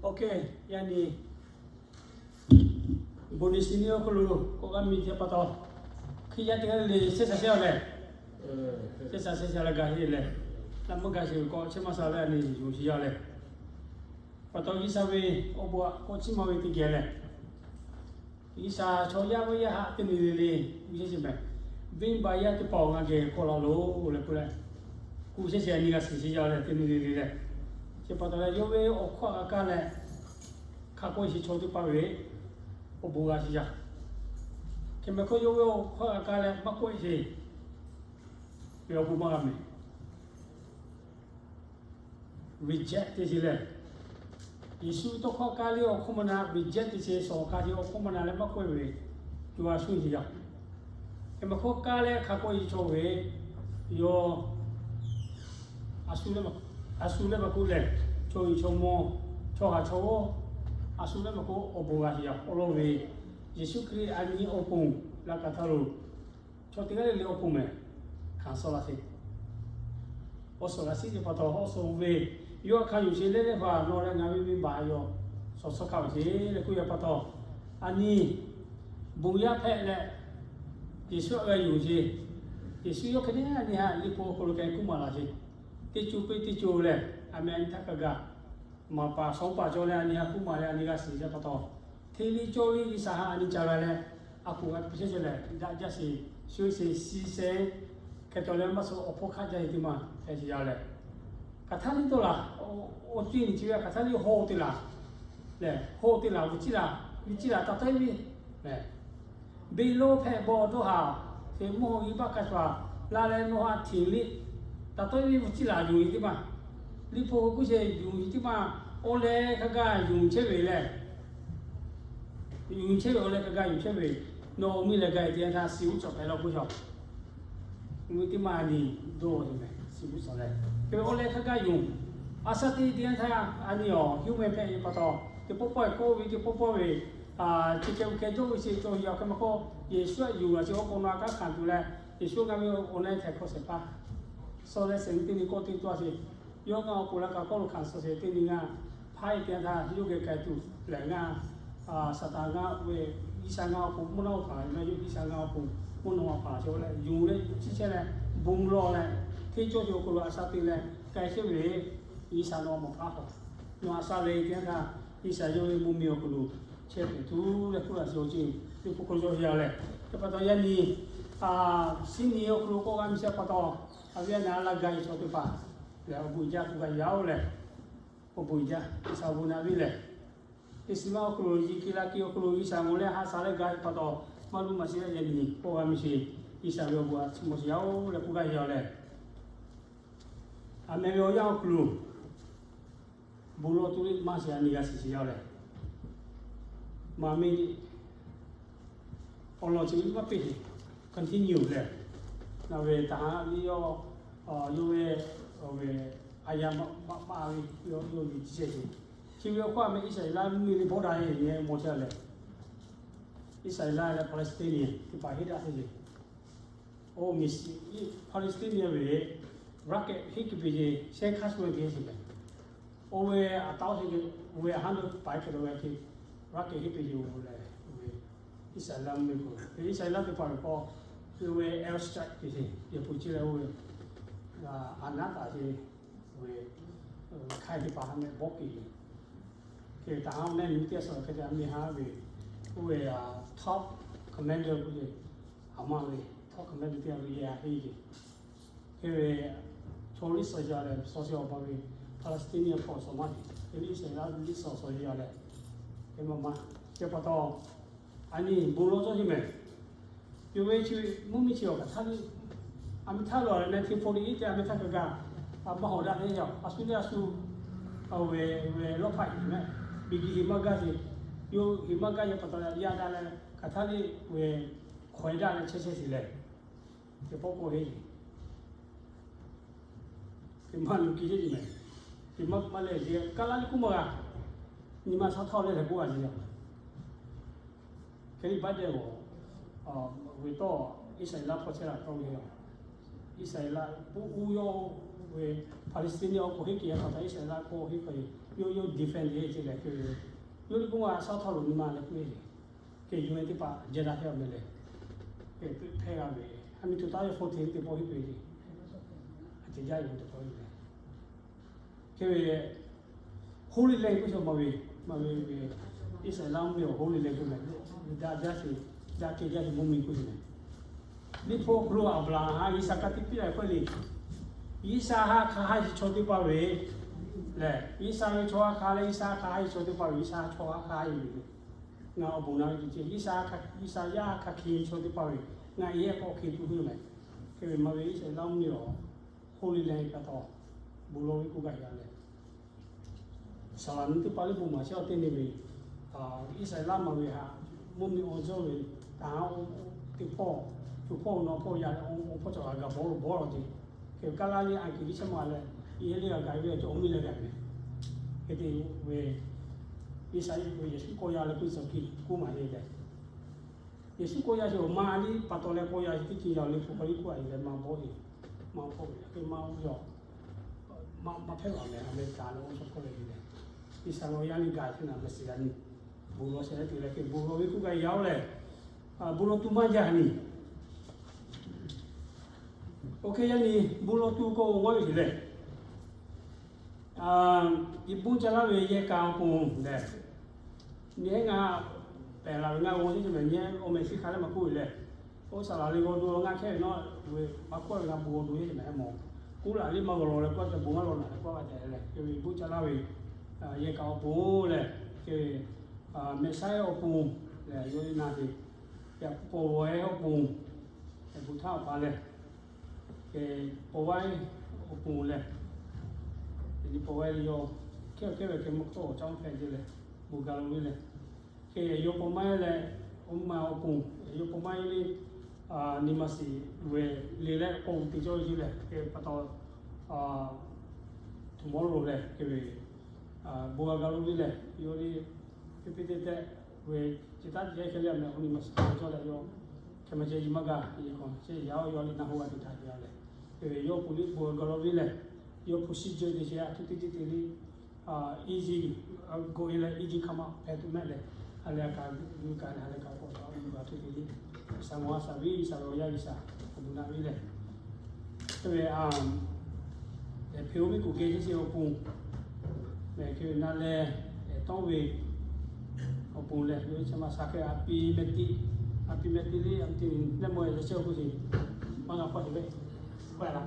Ok, yaꞈ nyi bon ni shi ni awˬ hk'aw lo k'awꞈ g'a miˬ teˇ pa taw, Hkriꞈ yaˇ teˇ g'aˇ le le shehˍ sha shehˍ a leh, shehˍ sha shehˍ sha leh ga heˆ leh, laꞈ meuˇ ga sheˍ ve k'awꞈ chehˇ maˇ sha leh a nyi yonˍ sheˍ yaˇ leh, pa taw G'uiˬsha ve awˬ bon aꞈ k'awꞈ chiˇ maˇ ve teˇ geh leh, G'uiˬsha chaw yaˇ ve yaˇ haꞈ teˇ nyi le le, kuˬ shehˍ shehˍ mehˍ, venˇbaˆ yaˇ teˇ hpaˍ awˬ ngaˬ geh hk'aw la loˬ leh k'oˆ leh, kuˬ shehˍ shehˍ a nyi g'a shiˍ sheˍ yaˇ leh teˇ nyi le le leh, chi pa taw leh yawˇ ve awˬ hkawˇ a kaˇ leh, hk'a k'oˆ sheˍ chaw teˇ hpaˍ ve awˬ bon g'a shiˍ yaˇ. Hk'e mehˍ hk'oˆ yawˇ ve awˬ hkawˇ a kaˇ leh maˇ k'oˆ sheˍ ve awˬ bon maˇ g'a mehˍ. Reject te sheˍ leh, Yeˍsuˆ tawˇ hkawˇ kaˇ leh awˬ hkawˇ maˇ na, reject te sheˍ, shawˍ hk'a sheˍ awˬ hkawˇ maˇ na leh maˇ k'oˆ ve, co a shuˍ sheˍ yaˇ. Hk'e mehˍ hk'oˆ kaˇ leh hk'a k'oˆ sheˍ chaw ve, yawˇ a shu leh maˇ k'oˆ leh, chaw uiˍ chaw mvuh, chaw haˍ chaw g'awˇ, a shu leh maˇ k'oˆ awˬ bon g'a sheˍ yaˇ. Awˬ lawn ve, Yeˍsuˆ Hkriꞈ a nyi awˬ pon laꞈ ka htaˇ lo chaw teˇ g'aˇ le le awˬ pon mehˍ, hkanˍ suh laˇ sheˍ. Awˬ suhˍ g'a shiˍ ve pa taw, awˬ suhˍ ve yawˇ a hkanˍ yuˬ sheˍ leh leh hpaˍ nawˬ leh ngaˬ ve venˇbaˆ yawˇ shawˍ suhˉ hkanˍ sheˍ leh k'oˆ ve pa taw, a nyi bon yaˇ hpehꞈ leh, Yeˍsuˆ a g'a yonˍ sheˍ. Yeˍsuˆ yawˇ hk'e te a nyi haꞈ liꞈ hpu awˬ hk'aw lo k'ai kuˇ maˍ laˇ sheˍ. Teˇ co piˇ teˇ co leh, a meh a nyi htaˇ hk'a gaˬ maˍ paˍ shawˉ paˍ cawˬ leh a nyi haꞈ kuˇ maˍ leh a nyi g'a shiˍ ve pa taw, hteˇ liˇ cawˇ ve G'uiˬsha haꞈ a nyi ca g'a leh, a kuˬ g'a piˇ chehˇ chehˇ leh daꞈ jaˇ sheˍ, shuˍ sheˍ, shiˍ sheˍ, hk'e taw leh maˇ suh awˬ hpawˇ hk'aˆ jaˇ sheˍ teˇ maˇ hpehꞈ sheˍ yaˇ leh, hk'aˬ htaˇ liˇ tawˆ laˬ, awˬ co e nyi chi ve hk'aˬ htaˇ liˇ haw te laˬ leh, haw te laˬ ve ciˉ laˬ, ve ciˉ laˬ taˍ tawˆ e ve lehˬ, beˬ lo hpehꞈ bawˬ dawˇ haˍ, hteˇ mvuhˇ haw g'uiˇ baˆ hk'a shuˍ laˇ leh nawˬ haꞈ hteꞈ liˇ taˍ tawˆ e ve ciˉ laˬ yonˍ ve teˇ maˇ, liꞈ hpu k'oˆ sheˍ yonˍ ve teˇ maˇ, awˬ leh hk'a gaˬ yonˍ chehˇ ve leh, yonˍ chehˇ ve awˬ leh hk'a gaˬ yonˍ chehˇ ve, nawˬ awˬ miˇ leh gaˬ e teˇ yanˇ htaˇ shiˍ uˉ cawˬ hpehꞈ la k'oˆ shaw. Mvuhˇ teˇ maˇ nyi dawˇ ve meh shiˍ uˉ cawˬ leh, hk'e ve awˬ leh hk'a gaˬ yonˍ. A shaꞈ teˇ teˇ yanˇ htaˇ a nyi awˬ human hpehꞈ ve pa taw, teˇ pawˆ pawˆ e k'oˆ ve teˇ pawˆ pawˆ ve, chi hk'e ve hk'e dawˇ ve sheˍ cawˬ yaˇ hk'e mehˍ hk'oˆ, Yeˍsuˆ a yonˍ laˬ sheˍ awˬ hk'aw lo a kaˉ hkanˍ tuˬ leh, Yeˍsuˆ ngaˬ ve awˬ na htehꞈ hk'aw shehˍ hpaˇ suh leh shehˍ nyi teˇ nyi kawˆ teˇ tawˇ sheˍ. Yawˇ ngaˬ awˬ pon laꞈ ka hk'oˆ lo hkanˍ suh sheˍ teˇ nyi ngaˬ hpaˇ e teˇ yanˇ htaˇ yawˇ geh k'ai tuˬ lehˬ ngaˬ Saˍtanˍ ngaˬ ve, G'uiˬsha ngaˬ awˬ pon mvuhˇ naw hpaˍ laˬ ve, yawˇ G'uiˬsha ngaˬ awˬ pon mvuhˇ naw hpaˍ laˬ sheˍ leh, yonˍ leh ciˉ chehˇ leh bon lawˬ leh, hteˇ cawˇ ve awˬ hk'aw lo a shaꞈ te leh k'ai chehˇ ve, G'uiˬsha nawˬ mawˬ hpaˇ hk'aw, nawˬ a shaꞈ ve teˇ yanˇ htaˇ G'uiˬsha yawˇ ve mvuhˇmiˬ awˬ hk'aw lo chehˇ pehˍ tuˬ leh k'oˆ laˬ sheˍ awˬ ceuˬ teˇ hpu hk'aw lo yawˇ yaˇ leh, chi pa taw yaˇ nyi, shiˉ nyi awˬ hk'aw lo k'awꞈ g'a miˬ shehˍ pa taw, a viˉ a nyi a laˇ gaˬ e chaw teˇ hpaˍ lehˬ awˬ bon uiˍ jaˇ k'oˆ gaˇ yaˇ oˬ leh, awˬ bon uiˍ jaˇ G'uiˬsha awˬ bon naꞈ viˉ lehˬ, teˇ shiˍ maˇ awˬ hk'aw lo, Yeˍkeˍlaˆ kiˇ awˬ hk'aw lo G'uiˬsha ngawˬ leh ha sha leh gaˬ e pa taw, maˇ luˇ maˇ shiˍ yaˇ nyi k'awꞈ g'a miˬ sheˍ, G'uiˬsha ve awˬ bon aꞈ chiˇ mvuh sheˍ yaˇ oˬ leh k'oˆ gaˇ yaˇ leh, a meh ve awˬ yanˇ awˬ hk'aw lo bon lawˬ tuˬ le maˇ shiˍ a nyi g'a shiˍ sheˍ yaˇ leh, maˇ miˇ awˬ lawn chi maˇ piˇ sheˍ, continue leh, ngaˬ ve taˍ ha ve yawˇ, yawˇ ve, a yanˇ maˇ maˇ ve yawˇ yawˇ ve jiˇ chehˇ sheˍ. Chi ve awˬ hk'oˆ a meh Iˉsaˍreˍlaˆ mvuhˇmiˬ le bawˇ daꞈ e nyi mawˬ chehˇ leh, Iˉsaˍreˍlaˆ leh Palestine teˇ hpaˍ heˆ daꞈ chehˇ sheˍ. Oˇ miˬ shiˍ, Palestine ve rocket heˆ keu piˇ sheˍ, shehˇ hkaˇ suh ve teˇ sheˍ leh, oˇ ve a taˍ oˇ sheˍ ve a haˉ lo paiˍ hk'e lo ve hk'e rocket heˆ piˇ sheˍ oˬ leh, oˇ ve Iˉsaˍreˍlaˆ mvuhˇmiˬ k'o, Iˉsaˍreˍlaˆ teˇ hpaˍ ve k'o, oˇ ve air strike piˇ sheˍ, yehˬ pfuhˍ ciˇ leh oˇ ve a naˉ taˍ sheˍ ve, hk'aiˉ teˇ hpaˍ ha meh bawˆ keˬ hk'e taˍ ha meh nyi teˇ suhˍ hk'e te a meh ha ve, oˇ ve top commander k'oˆ ve, Hamas ve top commander teˇ g'aˇ ve yehˬ a heˆ ve, hk'e ve chaw liˇ suhˍ yaˇ leh suhˍ sheˍ awˬ pa ve Palestinian hpawˇ suhˍ maˇ heˆ, hk'e ve Iˉsaˍreˍlaˆ liˇ suhˍ suhˍ yaˇ leh, hk'e maˇ maˇ, chi pa taw, a nyi bon lawˬ cawˇ sheˍ mehˍ. Yawˇ ve chi mvuhˇmiˬ chi awˬ hk'aˬ htaˇ le, a meh htaˇ lo leh nineteen forty-eight te a meh htaˇ kaꞈ kaꞈ, a maˇ hawˍ daꞈ le yaˇ, a shu le a shu, a ve, ve lawˇ hpaˆ heˍ mehˍ, miˬguiˬ heˍ maˇ gaˇ sheˍ, yawˇ heˍ maˇ gaˇ yaˇ pa taw yaˇ daꞈ leh hk'aˬ htaˇ le ve hk'awꞈ e daꞈ leh chehˇ chehˇ sheˍ leh, teˇ pawˆ k'o heˆ Hk'e maˇ lu ki sheˍ mehˍ. Hk'e maˇ maˇ leh kaˉ laˇ liˇ kuˇ maˇ g'a. Nyi ma shaˉ htawˇ leh leh k'oˆ g'a nyi a. Hk'e liˇ Biden g'awˬ, ve tawˇ Iˉsaˍreˍlaˆ hpawˇ chehˇ la tawˇ ve, Iˉsaˍreˍlaˆ k'oˆ uˇ yawˇ ve Palestine awˬ hk'aw heˆ kehˬ a pa taw Iˉsaˍreˍlaˆ k'oˆ heˆ kehˬ yawˇ yawˇ defend te ce lehˬ, yawˇ liꞈ k'oˆ a shaˉ htawˇ lo nyi ma leh k'oˆ ve le. Ke yawˇ ve teˇ hpaˍ jehˇ daꞈ hk'e a meh lehˬ, ke hpehˇ g'a ve, ha mi tuˬ taˍ ve hk'oˆ hteˇ teˇ pawˆ heˆ ve le. A te jaˇ ve teˇ pawˆ heˆ ve le. Hk'e ve Holy Land k'oˆ ve, maˇ ve, maˇ ve, Iˉsaˍreˍlaˆ mvuhˇmiˬ awˬ Holy Land k'oˆ ve, daꞈ jaˇ sheˍ, daꞈ kehˬ jaˇ sheˍ mvuhˇmiˬ k'oˆ ve le. Liꞈ hpu awˬ hk'aw lo Aˍbraˍhanˍ Iˉsaˍkaˆ teˇ piˇ la ve k'oˆ le. Iˉsaˍhaˆ hk'a haˉ chi chaw teˇ hpaˍ ve lehˬ, Iˉsaˍ ve chaw haˉ hk'a leh Iˉsaˍhaˆ hk'a haˉ chi chaw teˇ hpaˍ ve, Iˉsaˍhaˆ chaw haˉ hk'a haˉ ve le. Ngaˬ awˬ bon na ve ce, Iˉsaˍ, Iˉsaˍyaˆ hk'a hkiˇ chaw teˇ hpaˍ ve, ngaˬ e k'awꞈ hk'e tuˬ ve mehˬ. Hk'e ve maˇ ve Iˉsaˍreˍlaˆ mvuhˇmiˬ awˬ Holy Land pa taw, bon lawˬ ve k'oˆ gaˇ yaˇ lehˬ, saˍlaˍ nyi teˇ hpaˍ liꞈ bon maˍ chehˇ awˬ teˇ nyi ve, Iˉsaˍreˍlaˆ maˇ ve haꞈ mvuhˇmiˬ awˬ cawˇ ve, taˍ ha teˇ hpawˇ, co hpawˇ nawˬ hpawˇ yaˇ leh awˬ hpawˇ cawˬ g'a gaˬ bawˇ lo bawˇ law ce. Hk'e kaˇ laˇ liˇ a kiˬ liˇ chehˇ ma leh, i heˆ liˇ g'a gaˬ ve awˬ cawˇ awˬ miˇ leh gaˬ ve. Hk'e te ve, Iˉsaˍ ve Yeˍsuˆ kawˇ yaˇ leh k'oˆ tcuh kiˇ k'oˆ maˍ le leh, Yeˍsuˆ kawˇ yaˇ chi awˬ ma liˇ pa taw leh kawˇ yaˇ chi teˇ ceuˬ yaˇ le hpu k'aw liˇ k'oˆ a e leh maˇ bawˇ e, maˇ hpawˇ ve hk'e maˇ oˇ yaw maˇ hpehˇ la mehˬ. Aˍmeˍriˍkaˍ leh oˇ chaw hk'oˆ leh le leh, Iˉsaˍreˍlaˆ yaˇ liˇ gaˬ hk'e naˬ mehˬ shiˍ g'a nyi, bon lawˬ shehˍ leh te leh hk'e bon lawˬ ve k'oˆ gaˇ yaˇ oˇ lehˬ, bon lawˬ tuˬ maˇ jaˇ nyi. Oˇ hk'e yaˇ nyi bon lawˬ tuˬ k'o, g'awˇ ve sheˍ lehˬ, i bon ca laˇ ve yehˇ kaꞈ awˬ pon lehˬ, nyi heˉ ngaˬ pehˬ la ve ngaˬ g'awˇ teˇ ceuˬ mehˬ nyi awˬ mehˬ shiˍ hk'a leh maˇ k'oˆ ve lehˬ, oˇ saˍlaˍ le g'awˇ do ngaˬ hkehˇ ve nawˉ ve maˇ kawˆ ve ngaˬ bon g'awˇ do yeˇ ceuˬ mehˬ heˆ mawˬ. K'oˆ laˬ liˇ maˇ g'awˇ lawˬ leh kawˆ ca bon maˇ lawˬ laˬ leh kawˆ g'a tehꞈ leh, hk'e ve i bon ca laˇ ve yehˇ kaꞈ awˬ pon lehˬ, hk'e ve Mehˬ saiˉ awˬ pon lehˬ, yawˇ ve naˬ ve, yaꞈ k'o pawˬ vaiˉ awˬ pon, bon htaˇ awˬ pa lehˬ, pawˬ vaiˉ awˬ pon lehˬ, yaꞈ nyi pawˬ vaiˉ le yawˇ hkehˇ hkehˇ ve hk'e mvuhˇ hkawˇ awˬ caˇ hpehꞈ ce lehˬ, bon ga lo ve lehˬ, hk'e yawˇ pawˬ maiˉ lehˬ, oˇ ma awˬ pon, yawˇ pawˬ maiˉ le, nyi ma shiˍ ve le leh k'awꞈ te cawˇ ve ce lehˬ, hk'e pa taw, tomorrow lehˬ, hk'e ve bon ga ga lo ve lehˬ, yawˇ le piˇ piˇ te tehꞈ ve, chi htaˇ ce hk'e le a meh awˬ nyi ma shiˍ htaꞈ cawˇ leh yawˇ hk'e ma ceh nyi maˇ ga, nyi hk'awꞈ ce yaˇ oˇ yawˇ le naˬ hoˆ g'a te htaꞈ te a lehˬ, hk'e ve yawˇ pon liˇ bon ga lo ve lehˬ, yawˇ hpu shiˉ jeuˇ te ce a htoꞈ teˇ teˇ te le, easy, go in leh easy come out hpehꞈ tuˬ mehˆ lehˬ, ha lehˬ a kaꞈ gu kaꞈ lehˬ ha lehˬ kaꞈ k'awꞈ taˍ ve a htoꞈ te le, G'uiˬsha mawˬ a shaˍ viˉ G'uiˬsha ve awˬ yaˇ G'uiˬsha awˬ bon naꞈ ve lehˬ, hk'e ve a, hpehꞈ oˇ ve kuˬ geh ce ce awˬ pon, hk'e ve naˬ leh, tawˇ ve awˬ pon lehˬ, yawˇ ve chi ma shaˍ hk'e a pi meh tiˆ, a pi meh tiˆ le a pi te leh mawˬ e leh chehˇ awˬ hk'oˆ ce, maˇ g'a hpawˇ ce ve, k'oˆ la,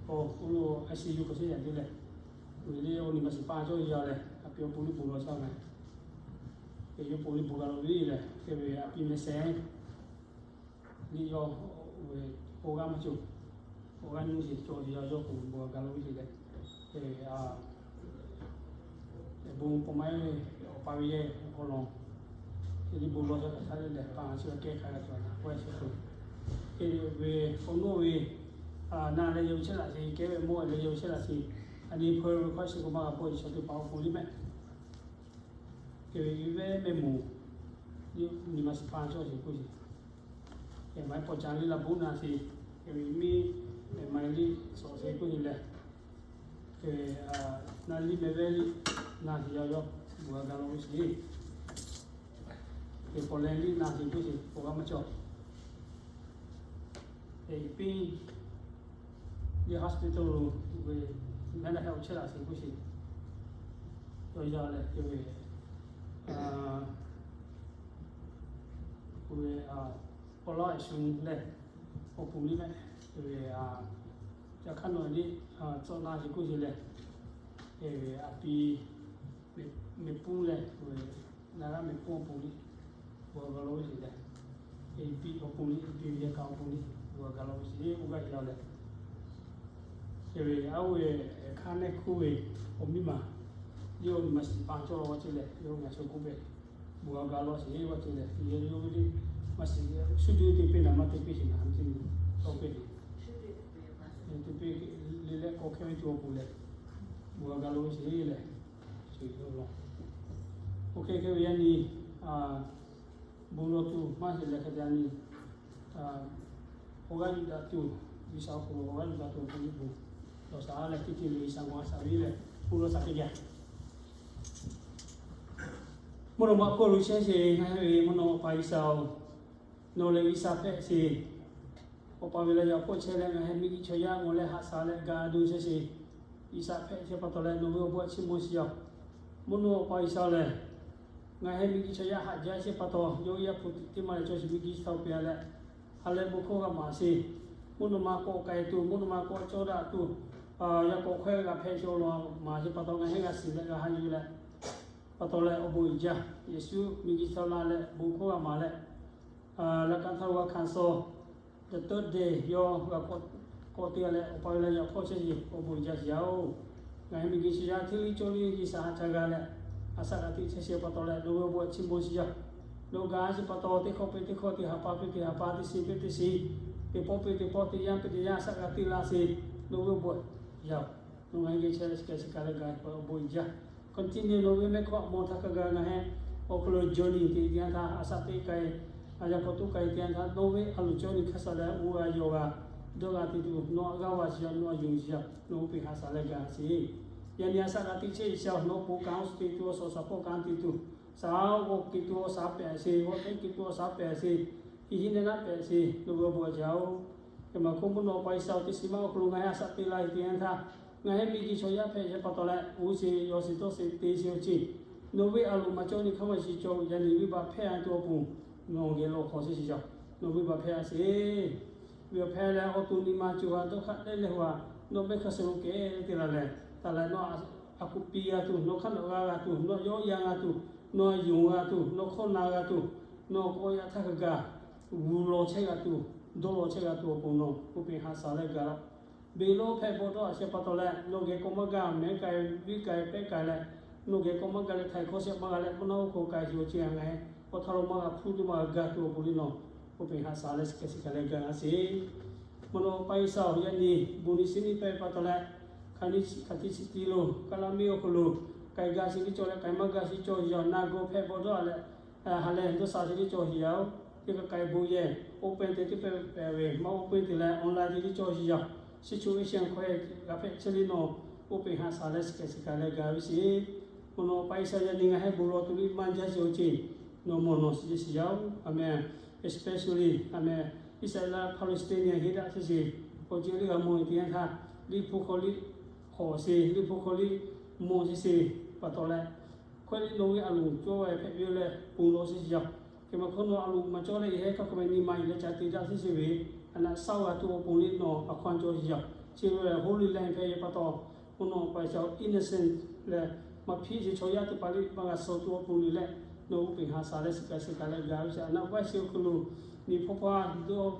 o, oˇ lo a shi yuˬ k'awꞈ chehˇ yaꞈ te leh, uˬ le awˬ nyi ma shiˍ pa cawˇ yaˇ lehˬ, a pi awˬ pon liˇ bon lawˬ shaˉ meh, hk'e yawˇ pon liˇ bon ga lo ve lehˬ, hk'e ve a pi meh sehˍ liˇ yawˇ ve awˬ g'aˇ maˇ cawˬ, awˬ g'aˇ nyi sheˍ cawˬ ce yaˇ yawˇ k'o bon ga lo ve ce lehˬ, bon pawˬ maiˉ ve awˬ pa ve yehˇ awˬ hk'aw lo, hk'e liˇ bon lawˬ shaˉ kaꞈ htaˇ le lehˬ, pa chi g'a kehˉ hk'a g'a cawˬ na k'oˆ a sheˍ k'o, hk'e ve awˬ nawˇ ve naˬ leh yawˇ ve chehˇ laꞈ sheˍ, kehˉ ve mawˇ leh yawˇ ve chehˇ laꞈ sheˍ, a nyi hpeu ve hkawˇ sheˍ k'o maˇ g'a pawˇ ce chaw teˇ hpaˍ awˬ pon liˇ mehˆ. Hk'e ve i ve mehˆ moˍ, nyi ma shiˍ pa cawˇ sheˍ k'oˆ ce, hk'e maˇ heˆ pawˬ ca liˇ la bon naˬ sheˍ, hk'e ve miˇ mehˍ ma liˇ shawˍ sheˍ k'oˆ ce lehˬ, hk'e ve naˬ liˇ mehˍ ve liˇ naˬ sheˍ yaˇ yawˇ bon ga ga lo ve sheˍ, hk'e pawˬ leh liˇ naˬ sheˍ k'oˆ ce, pawˬ g'a maˇ cawˬ. Hk'e piˇ liˇ hospital lo ve mehˉ la hk'e awˬ chehˇ laꞈ sheˍ k'oˆ sheˍ, yawˇ yaˇ lehˬ hk'e ve, hk'e ve, pawˇ laˇ a shu lehˬ, awˬ pon liˇ mehˆ, hk'e ve, ca hk'aˇ nawˬ liˇ tcuhˆ naˬ sheˍ k'oˆ ce lehˬ, hk'e ve a pi mehˍ puˇ lehˬ, naˬ g'aˇ mehˍ puˇ awˬ pon liˇ bon ga lo ve sheˍ lehˬ, hk'e piˇ awˬ pon liˇ, piˇ ve yehˇ kaꞈ awˬ pon liˇ bon ga ga lo ve sheˍ k'oˆ gaˇ yaˇ lehˬ, hk'e ve a oˇ ve hk'aˇ nehˆ hkuˇ ve awˬ miˇ ma liˇ awˬ nyi ma shiˍ pa cawˇ la g'a ce lehˬ, yawˇ ngaˬ shu k'oˆ ve bon ga ga lo sheˍ g'a ce lehˬ, yawˇ ve liˇ ma shiˍ shu juˇ te piˇ naˬ maˇ te piˇ sheˍ naˬ ce, tawˇ piˇ te piˇ le leh k'awꞈ hkehˇ ve tuˬ awˬ pon lehˬ, bon ga ga lo ve sheˍ lehˬ, sheˍ lo law. Oˇ hk'e hk'e ve yaˇ nyi bon lawˬ tuˬ maˇ heˆ leh hk'e te yaˇ nyi awˬ g'aˇ yuˬ daꞈ tuˬ, G'uiˬsha awˬ hk'aw lo awˬ g'aˇ yuˬ daꞈ tuˬ awˬ pon liˇ bon lawˬ shaˍ leh teˇ ceuˬ le G'uiˬsha g'aw a shaˍ viˉ lehˬ, bon lawˬ shaˍ teˇ geh Mvuhˇ naw ma hk'oˆ lo chehˇ sheˍ, ngaˬ hui ve mvuhˇ naw ma Awˬ pa G'uiˬsha-oˬ, nawˬ lehˬ G'uiˬsha hpehꞈ sheˍ. Awˬ pa ve la yaꞈ hk'oˆ chehˇ leh ngaˬ hui miˬguiˬ chaw yaˇ ngawˬ leh haꞈ shaˍ leh ga do chehˇ sheˍ. G'uiˬsha hpehꞈ sheˍ pa taw leh nawˬ ve awˬ bon chiˇ mvuh sheˍ yaˇ. Mvuhˇ naw ma Awˬ pa G'uiˬsha lehˬ, ngaˬ hui miˬguiˬ chaw yaˇ haꞈ jaˇ sheˍ pa taw, yawˇ yaˇ hpu tiꞈ teˇ maˇ leh chaw shiˍ miˬguiˬ chi htaꞈ oˇ pehˍ leh, ha leh bon hkawˇ g'a maˍ sheˍ. Mvuhˇ naw ma k'awꞈ k'ai tuˬ, mvuhˇ naw ma k'awꞈ cawˇ daꞈ tuˬ, yaꞈ k'awꞈ hkawehˇ g'a hpehꞈ sheˍ awˬ lawn maˍ sheˍ pa taw, ngaˬ hui g'a shiˍ leh g'a ha yuˬ leh, pa taw leh awˬ bon uiˍ jaˇ. Yeˍsuˆ miˬguiˬ chi htaꞈ la leh bon hkawˇ g'a maˍ leh, laꞈ ka htaˇ lo g'a hkanˍ suh, the third day yawˇ g'a k'awꞈ te leh Awˬ pa ve la yaꞈ hk'oˆ chehˇ sheˍ. Awˬ bon uiˍ jaˇ sheˍ yaˇ-oˬ. Ngaˬ hui miˬguiˬ chaw yaˇ hteˇ liˇ cawˇ liˇ G'uiˬsha haꞈ ca g'a leh, haꞈ shaˍ g'a tiꞈ chehˇ sheˍ pa taw leh nawˬ ve awˬ bon chiˇ mvuh sheˍ yaˇ. Nawˬ ga sheˍ pa taw, teˇ hkawˇ peuˬ teˇ hkawˇ, teˇ ha pa peuˬ teˇ ha pa, teˇ shiˍ peuˬ teˇ shiˍ, teˇ pawˆ peuˬ teˇ pawˆ, teˇ yanˇ peuˬ teˇ yanˇ haꞈ shaˍ g'a tiꞈ laˇ sheˍ. Nawˬ ve awˬ bon yaˇ-oˬ, nawˬ ngaˬ hui geh chehˇ leh chi kaꞈ chi kaꞈ leh ga, awˬ bon uiˍ jaˇ. Continue nawˬ ve mehˆ hkawˇ awˬ moˍ htaꞈ hk'a gaˬ ngaˬ hui awˬ hk'aw lo journey teˇ yanˇ htaˇ haꞈ shaˍ teˇ k'ai, a yaˇ hk'aw toˇ k'ai teˇ yanˇ htaˇ, nawˬ ve a loˍ cawˇ nyi hk'aˇ suh leh oˇ g'a yonˍ g'a dawˇ g'a te tuˬ, nawˬ aꞈ g'aˇ va shiˍ yaˇ, nawˬ aꞈ yonˍ shiˍ yaˇ, nawˬ oˇ peˬ haꞈ shaˍ leh ga sheˍ. Yaꞈ nyi haꞈ shaˍ g'a tiꞈ chehˇ sheˍ yaˇ, nawˬ bon kanˉ oˇ suh te tuˬ awˬ suhˍ shaˍ hpawˇ kanˉ te tuˬ, shaˍ oˇ k'oˆ te tuˬ awˬ shaˍ pehˍ sheˍ, g'awˇ teˇ te tuˬ awˬ shaˍ pehˍ sheˍ, hiˆ hiˆ naˆ naˆ pehˍ sheˍ, nawˬ ve awˬ bon jaˇ-oˬ. Hk'e maˬ hk'oˆ mvuhˇ naw ma Awˬ pa G'uiˬsha-oˬ, teˇ shiˍ maˇ awˬ hk'aw lo ngaˬ hui haꞈ shaˍ te la ve teˇ yanˇ htaˇ, ngaˬ hui miˬguiˬ chaw yaˇ hpehꞈ sheˍ pa taw leh, oˇ sheˍ yawˇ shiˍ tawˇ sheˍ te sheˍ awˬ ceuˬ, nawˬ ve a loˍ maˇ cawˇ nyi hk'aˇ maˇ shiˍ cawˇ, yaꞈ nyi venˇbaˆ hpehˇ a tuˬ awˬ pon nawˬ geh lawˬ hk'awꞈ sheˍ shiˍ yaˇ, nawˬ venˇbaˆ hpehˇ a sheˍ. Venˇbaˆ hpehˇ leh awˬ to nyi ma cawˬ g'a dawˇ hk'aˇ teˇ leh hu a, nawˬ mehˆ hk'aˇ suh lo kehˬ te la leh, taˍ leh nawˬ a kuˬ piˇ g'a tuˬ, nawˬ hk'aˇ nawˬ g'a g'a tuˬ, nawˬ yawˇ yan g'a tuˬ, nawˬ yonˍ g'a tuˬ, nawˬ hkawˇ na g'a tuˬ, nawˬ k'awꞈ yaꞈ htaˇ hk'a gaˬ g'uiˬ lawˬ chehˇ g'a tuˬ, dawˇ lawˬ chehˇ g'a tuˬ awˬ pon nawˬ oˇ peˬ haꞈ shaˍ leh gaˬ laˇ. Beˬ lawˇ hpehꞈ bawˆ dawˇ a sheˍ pa taw leh, nawˬ geh k'awꞈ maˇ gaˬ, mehˉ k'ai, viˉ k'ai, pehˉ k'ai leh, nawˬ geh k'awꞈ maˇ gaˬ leh htaiˍ hkawˇ shehˆ maˇ g'a leh, mvuhˇ naw ma hk'oˆ k'ai sheˍ awˬ ceuˬ ngaˬ hui awˬ htaˇ lo maˇ g'a hpuˇ tuˬ maˇ g'a gaˬ tuˬ awˬ pon le nawˬ oˇ peˬ haꞈ shaˍ leh chi kaꞈ chi kaꞈ leh gaˬ a sheˍ. Mvuhˇ naw ma Awˬ pa G'uiˬsha-oˬ, yaꞈ nyi bon nyi shiˍ nyi pehˇ ve pa taw leh, hk'aˬ nyi hk'aˬ tiˉ chi tiˉ lo kaˇ laˇ miˇ awˬ hk'aw lo k'ai gaˇ sheˍ tiˉ cawˬ leh k'ai maˇ gaˇ sheˍ cawˬ yaˇ, na gawˇ hpehꞈ bawˆ dawˇ a leh, ha leh dawˇ sha sheˍ tiˉ cawˬ yaˇ-oˬ, teˇ hk'aˬ k'ai bon yehˬ oˇ pehˇ te teˇ pehˇ pehˍ ve maˇ oˇ pehˇ te leh online te tiˉ cawˬ yaˇ, situation hk'aw g'a hpehꞈ chehˇ le nawˬ oˇ peˬ haꞈ shaˍ leh chi kaꞈ chi kaꞈ leh gaˬ ve sheˍ. Mvuhˇ naw ma Awˬ pa G'uiˬsha, yaꞈ nyi ngaˬ hui bon lawˬ tuˬ ve maˇ jaˇ sheˍ awˬ ceuˬ nawˬ mawˬ nawˬ shiˍ sheˍ yaˇ-oˬ. Amen. Especially, amen, Iˉsaˍreˍlaˆ Palestine heˆ daꞈ chehˇ sheˍ awˬ ceuˬ le g'a mawˬ ve teˇ yanˇ htaˇ, liꞈ hpu hk'aw liꞈ hawˬ sheˍ, liꞈ hpu hk'aw liꞈ mawˬ chehˇ sheˍ pa taw leh, hkawehˇ liꞈ nawˬ ve a loˍ cawˇ ve hpehꞈ ve leh bon lawˬ chehˇ sheˍ yaˇ. Hk'e maˬ hk'oˆ nawˬ a loˍ maˇ cawˇ leh yehˬ hk'aˇ hk'a meh nyi ma yuˬ leh ca te daꞈ chehˇ sheˍ ve, a naˆ shaˉ g'a tuˬ awˬ pon le nawˬ a hkawˇ cawˇ sheˍ yaˇ. Chi ve lehˬ Holy Land hpehꞈ ve pa taw, mvuhˇ naw ma Awˬ pa G'uiˬsha-oˬ, innocent leh maˇ hpiˇ sheˍ chaw yaˇ teˇ hpaˍ liꞈ maˇ g'a suh tuˬ awˬ pon le leh, nawˬ oˇ peˬ haꞈ shaˍ leh chi kaꞈ chi kaꞈ leh gaˬ ve sheˍ. A naˆ vaˇ sheˍ awˬ hk'aw lo liꞈ hpu hpaˇ dawˇ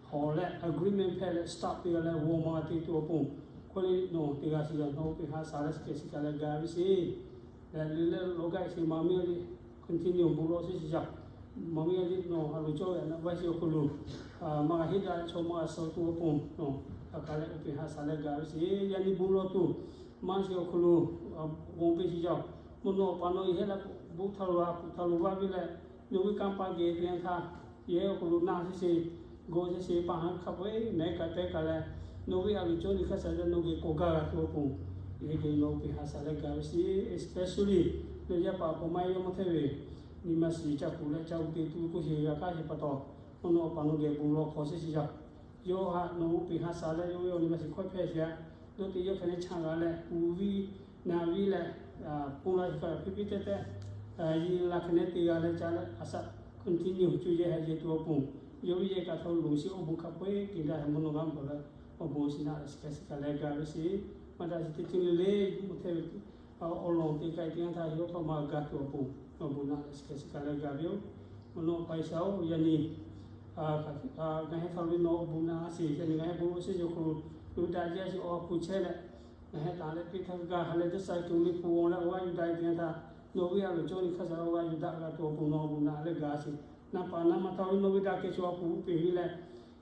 hawˬ leh agreement hpehꞈ leh stop te g'a leh g'aw ma g'a te tuˬ awˬ pon, hkawehˇ liꞈ nawˬ te g'a sheˍ yaˇ, nawˬ oˇ peˬ haꞈ shaˍ leh chi kaꞈ chi kaꞈ leh gaˬ ve sheˍ. Leh liꞈ leh lawˬ gaˇ sheˍ maˇ miˇ a liꞈ continue bon lawˬ chehˇ sheˍ yaˇ. Maˇ miˇ a liꞈ nawˬ a loˍ cawˇ ve a naˆ vaˇ sheˍ awˬ hk'aw lo maˇ g'a heˆ daꞈ chaw maˇ g'a suh tuˬ awˬ pon nawˬ a kaˬ leh oˇ peˬ haꞈ shaˍ leh gaˬ ve sheˍ. Yaꞈ nyi bon lawˬ tuˬ maˇ sheˍ awˬ hk'aw lo g'aw peˇ sheˍ yaˇ. Mvuhˇ naw ma Awˬ pa nawˬ yehˬ hehˉ la bon htaˇ lo a kuˬ htaˇ lo vaˇ ve leh, nawˬ ve kanˇ paˆ geh teˇ yanˇ htaˇ, yehˬ hehˉ awˬ hk'aw lo naˆ chehˇ sheˍ, g'aw chehˇ sheˍ, paˍ haˉ hk'a peu-eˬ mehˉ k'ai pehˉ k'ai leh, nawˬ ve a loˍ cawˇ nyi hk'aˇ suh leh nawˬ geh k'awꞈ gaˇ g'a tuˬ awˬ pon, yehˬ hehˉ geh nawˬ oˇ peˬ haꞈ shaˍ leh gaˬ ve sheˍ. Especially nawˬ yaˇ paˍ k'awꞈ maˇ yawˇ maˇ hteˇ ve nyi ma shiˍ ca kuˬ leh ca uˉ te tuˬ k'oˆ sheˍ g'a hk'aˇ sheˍ pa taw, mvuhˇ naw ma Awˬ pa nawˬ geh bon lawˬ hk'awꞈ chehˇ sheˍ yaˇ. Yawˇ htaꞈ nawˬ oˇ peˬ haꞈ shaˍ leh yawˇ ve awˬ nyi ma shiˍ hkawehˇ hpehˇ sheˍ a. Dawˇ te yawˇ hk'aˬ nehˉ chaˇ g'a leh, uiˍ viˉ naˍ viˉ leh, pon la shiˍ hk'a piˇ piˇ tehˉ tehˉ, yiˇ la hk'aˬ nehˉ te g'a leh ca leh a shaꞈ continue cuˇ yehˬ hehˉ yehˬ tuˬ awˬ pon, yawˇ viˉ yehˬ kaꞈ htaꞈ loˍ shiˍ awˬ bon hk'a peu-eˬ te daꞈ mvuhˇ naw ma Awˬ pa leh awˬ bon shiˍ naˆ leh chi kaꞈ chi kaꞈ leh gaˬ ve sheˍ. Maˇ daꞈ shiˍ teˇ ceuˬ le le, mvuhˇ hteˇ ve awˬ lawn te k'ai teˇ yanˇ htaˇ yawˇ htawˇ maˇ gaˬ tuˬ awˬ pon, awˬ bon naˆ leh chi kaꞈ chi kaꞈ leh gaˬ ve yoˬ. Mvuhˇ naw ma Awˬ pa G'uiˬsha-oˬ, yaꞈ nyi ngaˬ heh htaꞈ ve nawˬ awˬ bon naˆ sheˍ. Yaꞈ nyi ngaˬ heh bon lawˬ chehˇ sheˍ awˬ hk'aw lo, nawˬ ve daꞈ jaˇ sheˍ awˬ ha hpu chehˇ leh, ngaˬ heh taˍ leh piˇ htaˇ g'a ha leh dawˇ sha tuˬ liꞈ hpu g'aw leh awˬ g'aˇ yuˬ daꞈ ve teˇ yanˇ htaˇ, nawˬ ve a loˍ cawˇ nyi hk'aˇ suh leh awˬ g'aˇ yuˬ daꞈ g'a tuˬ awˬ pon nawˬ awˬ bon naˆ leh gaˬ sheˍ. Naˍ paˍ naˍ ma htaꞈ ve nawˬ ve daꞈ kehˬ chaw awˬ pon uˉ peˬ ve leh,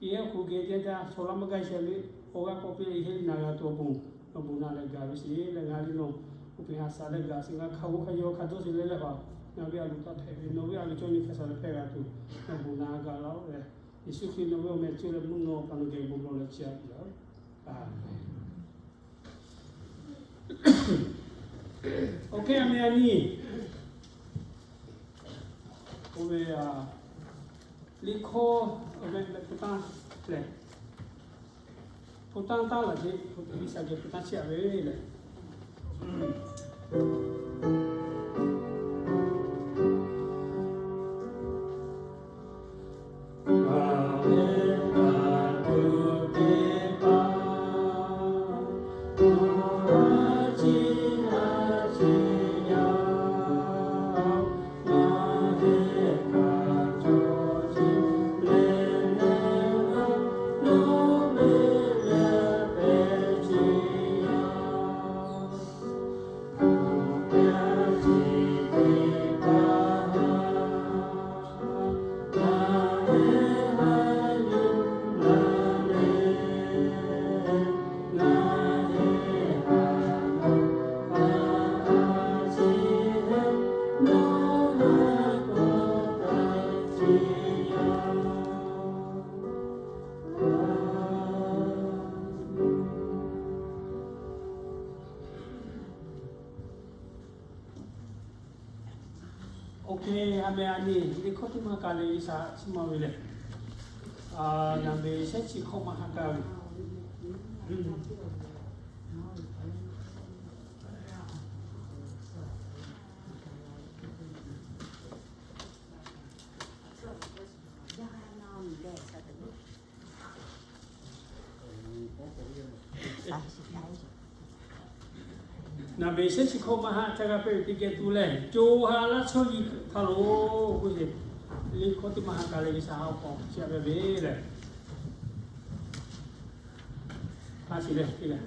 yehˬ hehˉ awˬ hk'oˆ geh teˇ yanˇ htaˇ chaw laˇ maˇ gaˇ sheˍ ve awˬ g'aˇ k'awꞈ piˇ leh yehˬ hehˉ naˬ g'a tuˬ awˬ pon, awˬ bon naˆ leh gaˬ ve sheˍ. Leh ngaˬ liꞈ nawˬ oˇ peˬ haꞈ shaˍ leh gaˬ sheˍ. Ngaˬ hk'a g'oˇ hk'a yawˇ hk'a dawˇ sheˍ leh leh hpaˍ, ngaˬ ve a loˍ htaꞈ hpehꞈ ve nawˬ ve a loˍ cawˇ nyi hk'aˇ suh leh hpehꞈ g'a tuˬ, awˬ bon naˆ g'a laˇ-oˆ leh, Yeˍsuˆ Hkriꞈ nawˬ ve awˬ meh cuˇ leh mvuhˇ naw ma Awˬ pa nawˬ geh bon lawˬ leh chi a yoˬ. Aˍmenˍ. Awˬ hk'e a meh a nyi, Oˇ ve, a, liꞈ hkawˇ awˬ meh meh hpu tanˇ lehˬ, hpu tanˇ taˉ laˬ jeˇ, hpu teˇ g'aˇ shaˍ geh hpu tanˇ chiˇ aꞈ ve lehˬ, Oˇ hk'e ha meh a nyi liꞈ hkawˇ teˇ maˇ ka leh G'uiˬsha chiˇ mvuh ve lehˬ, a, naˍ beˍ shehˉ chi hkawˇ maˇ ha ka ve. Naˍ beˍ shehˉ chi hkawˇ maˇ ha ca g'a pehˇ ve teˇ geh tuˬ lehˬ, co ha laˇ chaw yiˇ htaˇ lo k'oˆ ve, liꞈ hkawˇ teˇ maˇ ha ka leh G'uiˬsha ha k'awꞈ chiˇ aꞈ ve lehˬ, a shiˍ leh teˇ leh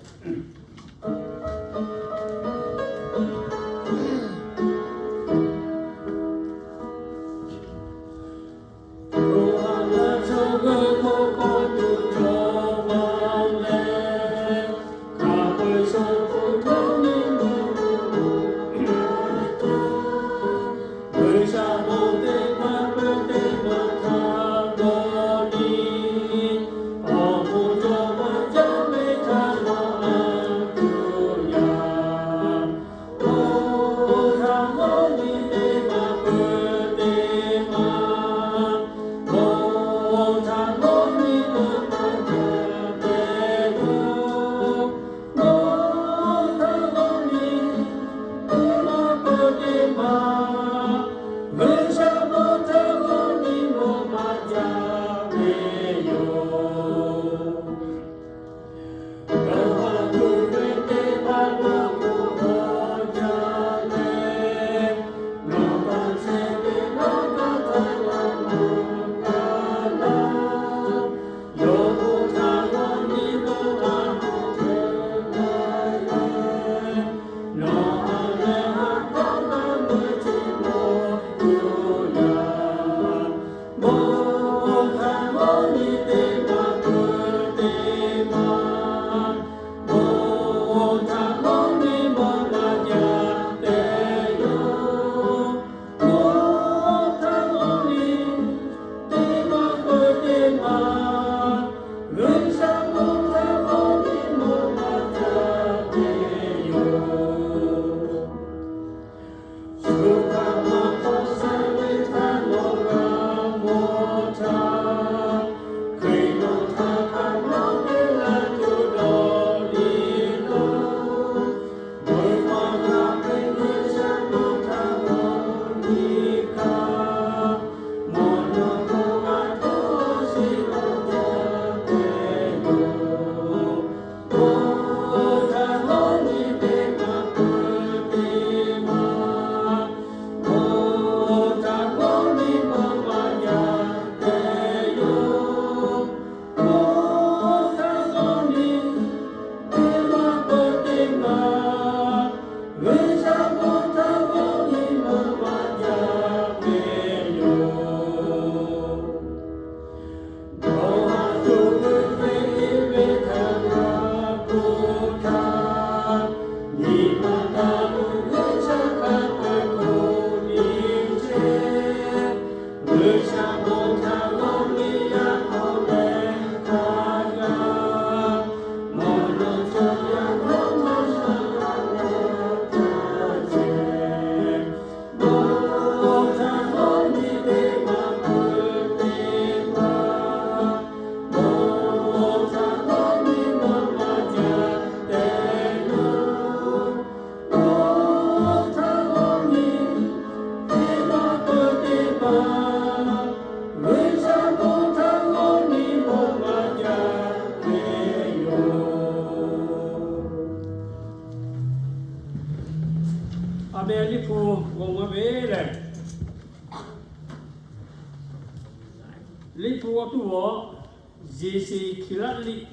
G'aw maˇ ve lehˬ, Liꞈ hpu awˬ tuˬ awˬ, Yeˍseˍhkeˍlaˆ liꞈ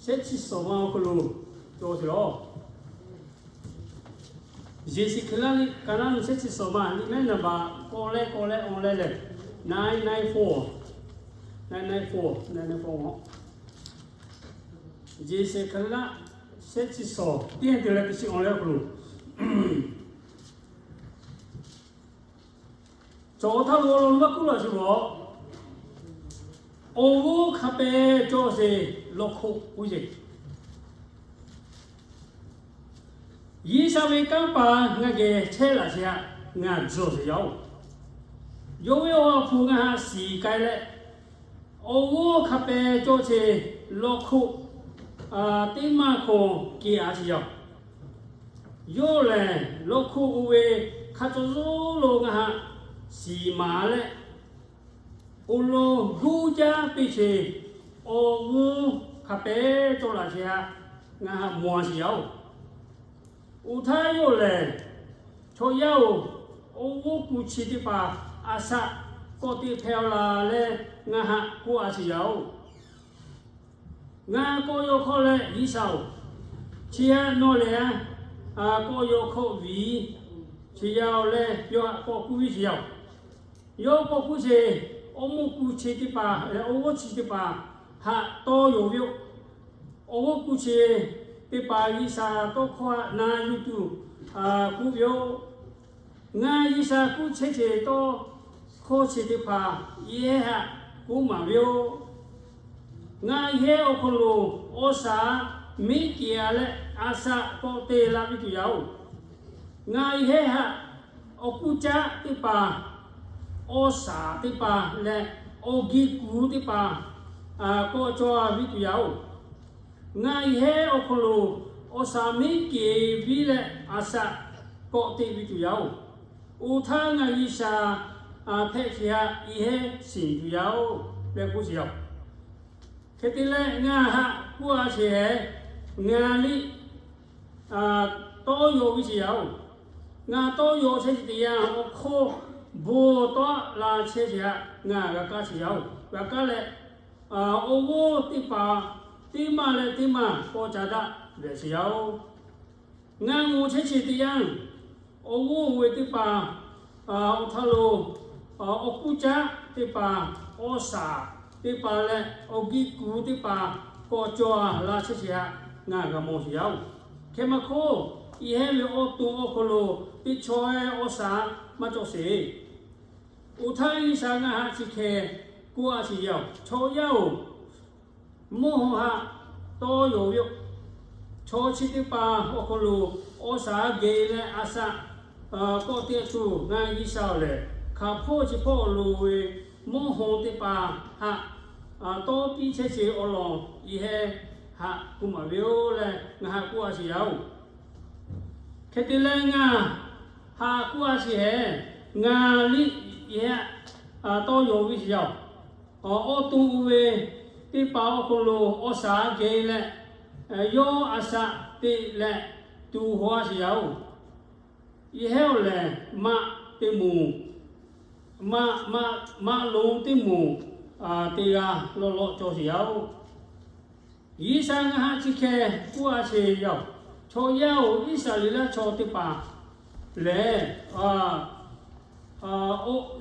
shehˆ chi suhˍ ma awˬ hk'aw lo cawˬ sheˍ law. Yeˍseˍhkeˍlaˆ liꞈ ka naˉ nu shehˆ chi suhˍ ma, liꞈ mehˉ naˍ baꞈ k'awꞈ leh k'awꞈ leh awˬ leh lehˬ, nine nine four, nine nine four, nine nine four. Yeˍseˍhkeˍlaˆ shehˆ chi suhˍ teˇ yanˇ te leh teˇ chi awˬ leh awˬ hk'aw lo cawˬ htaˇ lo awˬ lawn maˇ k'oˆ laˇ sheˍ lawˬ. Awˬ g'uˇ hk'a peh cawˬ sheˍ, lawˇ hk'oˆ k'oˆ sheˍ. Yiˇsaˍ ve kanˉ paˍ ngaˬ geh chehˇ laꞈ sheˍ htaꞈ ngaˬ tzuhˬ sheˍ yaˇ oˬ. Yawˇ ve awˬ ha hpu ngaˬ haꞈ shiˍ k'ai leh, awˬ g'uˇ hk'a peh cawˬ sheˍ, lawˇ hk'oˆ teˇ maˇ hk'aw kehˬ a sheˍ yaˇ oˬ. Yawˇ lehˬ lawˇ hk'oˆ oˇ ve hk'a caw zuhˉ lo ngaˬ haꞈ shiˍ maˍ leh, awˬ lawn guˇ jaˇ piˇ sheˍ, awˬ g'uˇ hk'a peh cawˬ laꞈ sheˍ htaꞈ ngaˬ haꞈ mawˬ a sheˍ yaˇ oˬ. Oˇ htaˇ yawˇ lehˬ, Chaw yaˇ oˬ, awˬ g'uˇ kuˬ chi teˇ hpaˍ aˬ shaꞈ k'awꞈ teꞈ hpehꞈ a laˬ leh ngaˬ haꞈ k'oˆ a sheˍ yaˇ oˬ. Ngaˬ k'awꞈ yaw hk'awꞈ leh Yiˇsaˍ oˬ, chi haꞈ nawˬ lehˬ, k'awꞈ yaw hk'awꞈ viˉ, chi yaˇ oˬ leh yawˇ haꞈ k'awꞈ k'oˆ viˉ sheˍ yaˇ oˬ. Yawˇ k'awꞈ k'oˆ sheˍ, awˬ g'uˇ kuˬ chi teˇ hpaˍ, awˬ g'uˇ chi teˇ hpaˍ haꞈ tawˇ yaw viˉ oˬ. Awˬ g'uˇ kuˬ chi teˇ hpaˍ Yiˇsaˍ tawˇ hkawˇ haꞈ na yuˬ tuˬ k'oˆ ve yoˬ. Ngaˬ Yiˇsaˍ k'oˆ chehˇ sheˍ tawˇ hkawˇ chi teˇ hpaˍ yehˇ haꞈ k'oˆ maˍ ve yoˬ. Ngaˬ yehˇ awˬ hk'aw lo awˬ shaˍ miˉ kehˬ a leh aˬ shaꞈ k'awꞈ te la piˇ tuˬ yaˇ oˬ. Ngaˬ yehˇ haꞈ awˬ kuˇ caˆ teˇ hpaˍ, awˬ shaˍ teˇ hpaˍ leh awˬ giˇ kuˬ teˇ hpaˍ k'awꞈ cawˬ a viˉ tuˬ yaˇ oˬ. Ngaˬ yehˇ awˬ hk'aw lo awˬ shaˍ miˉ kehˬ viˉ leh aˬ shaꞈ k'awꞈ te piˇ tuˬ yaˇ oˬ. Oˇ htaˇ ngaˬ Yiˇsaˍ hpehꞈ sheˍ htaꞈ yehˇ shiˍ tuˬ yaˇ oˬ leh k'oˆ sheˍ yaˇ oˬ. Hk'e te leh ngaˬ haꞈ k'oˆ a sheˍ hehˍ, ngaˬ liˇ tawˇ yaw viˉ sheˍ yaˇ oˬ. Ngaˬ tawˇ yaw chehˇ sheˍ teˇ yanˇ, awˬ hk'aw bon tawˆ la chehˇ sheˍ htaꞈ ngaˬ g'a kaˇ sheˍ yaˇ oˬ. G'a kaˇ leh, awˬ g'uˇ teˇ hpaˍ teˇ maˇ leh teˇ maˇ k'awꞈ ca daꞈ lehˬ sheˍ yaˇ oˬ. Ngaˬ ngawˬ chehˇ sheˍ teˇ yanˇ, awˬ g'uˇ ve teˇ hpaˍ awˬ htaˇ lo awˬ kuˇ caˆ teˇ hpaˍ, awˬ shaˍ teˇ hpaˍ leh awˬ giˇ kuˬ teˇ hpaˍ k'awꞈ cawˬ a la chehˇ sheˍ htaꞈ ngaˬ g'a mawˬ sheˍ yaˇ oˬ. Hk'e maˇ hk'oˆ, yehˇ ve awˬ to awˬ hk'aw lo teˇ chaw awˬ shaˍ maˇ cawˬ sheˍ. Oˇ htaˇ Yiˇsaˍ ngaˬ haꞈ chi hk'e k'oˆ a sheˍ yaˇ oˬ, Chaw yaˇ oˬ, mvuhˇ haw haꞈ tawˇ yaw ve yoˬ. Chaw chi teˇ hpaˍ awˬ hk'aw lo awˬ shaˍ geh leh aˬ shaꞈ k'awꞈ te tuˬ ngaˬ Yiˇsaˍ lehˬ, hk'aˬ hpawˇ chi hpawˇ lo ve mvuhˇ haw teˇ hpaˍ haꞈ tawˇ piˇ chehˇ sheˍ awˬ lawn yehˇ haꞈ k'oˆ maˍ ve yoˬ leh ngaˬ haꞈ k'oˆ a sheˍ yaˇ oˬ. Hk'e te leh ngaˬ haꞈ k'oˆ a sheˍ hehˍ, ngaˬ liˇ yehˇ tawˇ yaw viˉ sheˍ yaˇ oˬ. Awˬ to oˇ ve teˇ hpaˍ awˬ hk'aw lo awˬ shaˍ geh leh yawˇ aˬ shaꞈ teꞈ leh tuˬ haw a sheˍ yaˇ oˬ. Yehˇ oˬ lehˬ, maꞈ teˇ moˍ, maꞈ lonˉ teˇ moˍ teˇ g'aˇ lawˇ lawˆ cawˬ sheˍ yaˇ oˬ. Yiˇsaˍ ngaˬ haꞈ chi hk'e k'oˆ a sheˍ yaˇ oˬ, Chaw yaˇ oˬ, Iˉsaˍreˍlaˆ chaw teˇ hpaˍ lehˬ,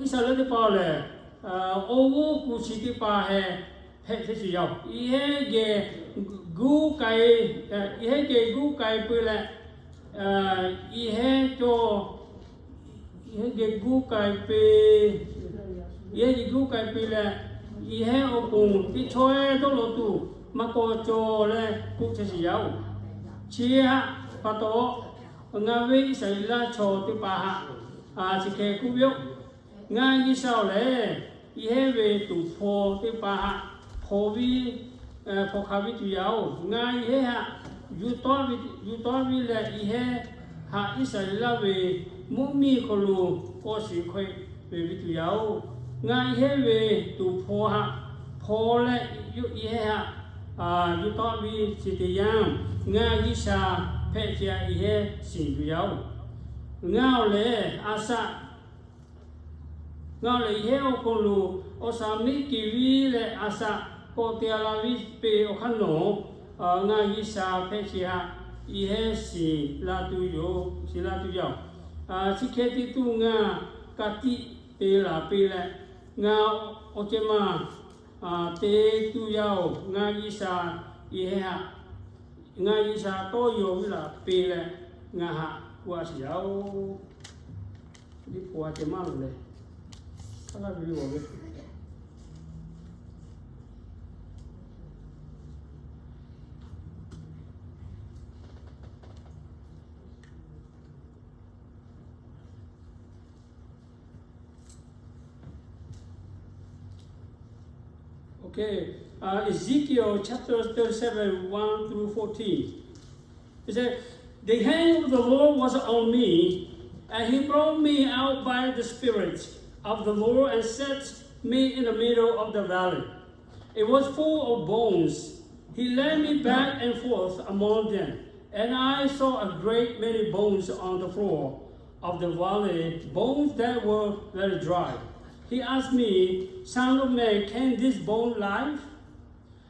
Iˉsaˍreˍlaˆ teˇ hpaˍ lehˬ, awˬ g'uˇ kuˬ chi teˇ hpaˍ heh hpehꞈ chehˇ sheˍ yaˇ oˬ. Yehˇ geh guˇ k'ai, yehˇ geh guˇ k'ai peuˬ leh, yehˇ cawˬ, yehˇ geh guˇ k'ai peuˬ, yehˇ geh guˇ k'ai peuˬ leh, yehˇ awˬ pon teˇ chaw dawˇ law tuˬ maˇ k'awꞈ cawˬ leh k'oˆ chehˇ sheˍ yaˇ oˬ. Chi htaꞈ pa taw, ngaˬ ve Iˉsaˍreˍlaˆ chaw teˇ hpaˍ haꞈ chi hk'e k'oˆ ve yoˬ. Ngaˬ Yiˇsaˍreˍlaˆ lehˬ, yehˇ ve tuˍ hpawˇ teˇ hpaˍ haꞈ hpaw viˉ, hpaw hk'a viˉ tuˬ yaˇ oˬ. Ngaˬ yehˇ haꞈ yuˬ tawˆ viˉ leh, yehˇ haꞈ Iˉsaˍreˍlaˆ ve mvuhˇmiˬ hk'aw lo k'awꞈ shiˍ hk'e ve viˉ tuˬ yaˇ oˬ. Ngaˬ yehˇ ve tuˍ hpawˇ haꞈ hpaw leh, yehˇ haꞈ yuˬ tawˆ viˉ chi teˇ yanˇ, ngaˬ Yiˇsaˍ hpehꞈ ve yehˇ shiˍ tuˬ yaˇ oˬ. Ngaˬ-oˬ lehˬ, a shaꞈ, ngaˬ-oˬ lehˬ, yehˇ awˬ hk'aw lo awˬ shaˍ miˉ keˍ viˉ leh a shaꞈ k'awꞈ te a la viˉ pe awˬ hk'aˇ nawˬ, ngaˬ G'uiˬsha hpehꞈ chi htaꞈ yehˇ shiˍ la tuˬ yoˬ, shiˍ la tuˬ yaˇ-oˬ. Chi hk'e te tuˬ ngaˬ ka tiꞈ te laˬ piˇ leh, ngaˬ awˬ ceuˬ maˬ te tuˬ yaˇ-oˬ. Ngaˬ G'uiˬsha yehˇ htaꞈ, ngaˬ G'uiˬsha tawˇ yaw viˉ laˬ piˇ leh, ngaˬ haꞈ g'a shiˍ yaˇ-oˬ. Liꞈ hpu a ceh maˇ loˍ leh, a laˇ ve ve awˬ ve Okay, uh, Ezekiel chapter thirty-seven, one through fourteen. He said, "The hand of the Lord was on me, and he brought me out by the Spirit of the Lord and set me in the middle of the valley. It was full of bones. He led me back and forth among them, and I saw a great many bones on the floor of the valley, bones that were very dry. He asked me, 'Son of man, can this bone live?'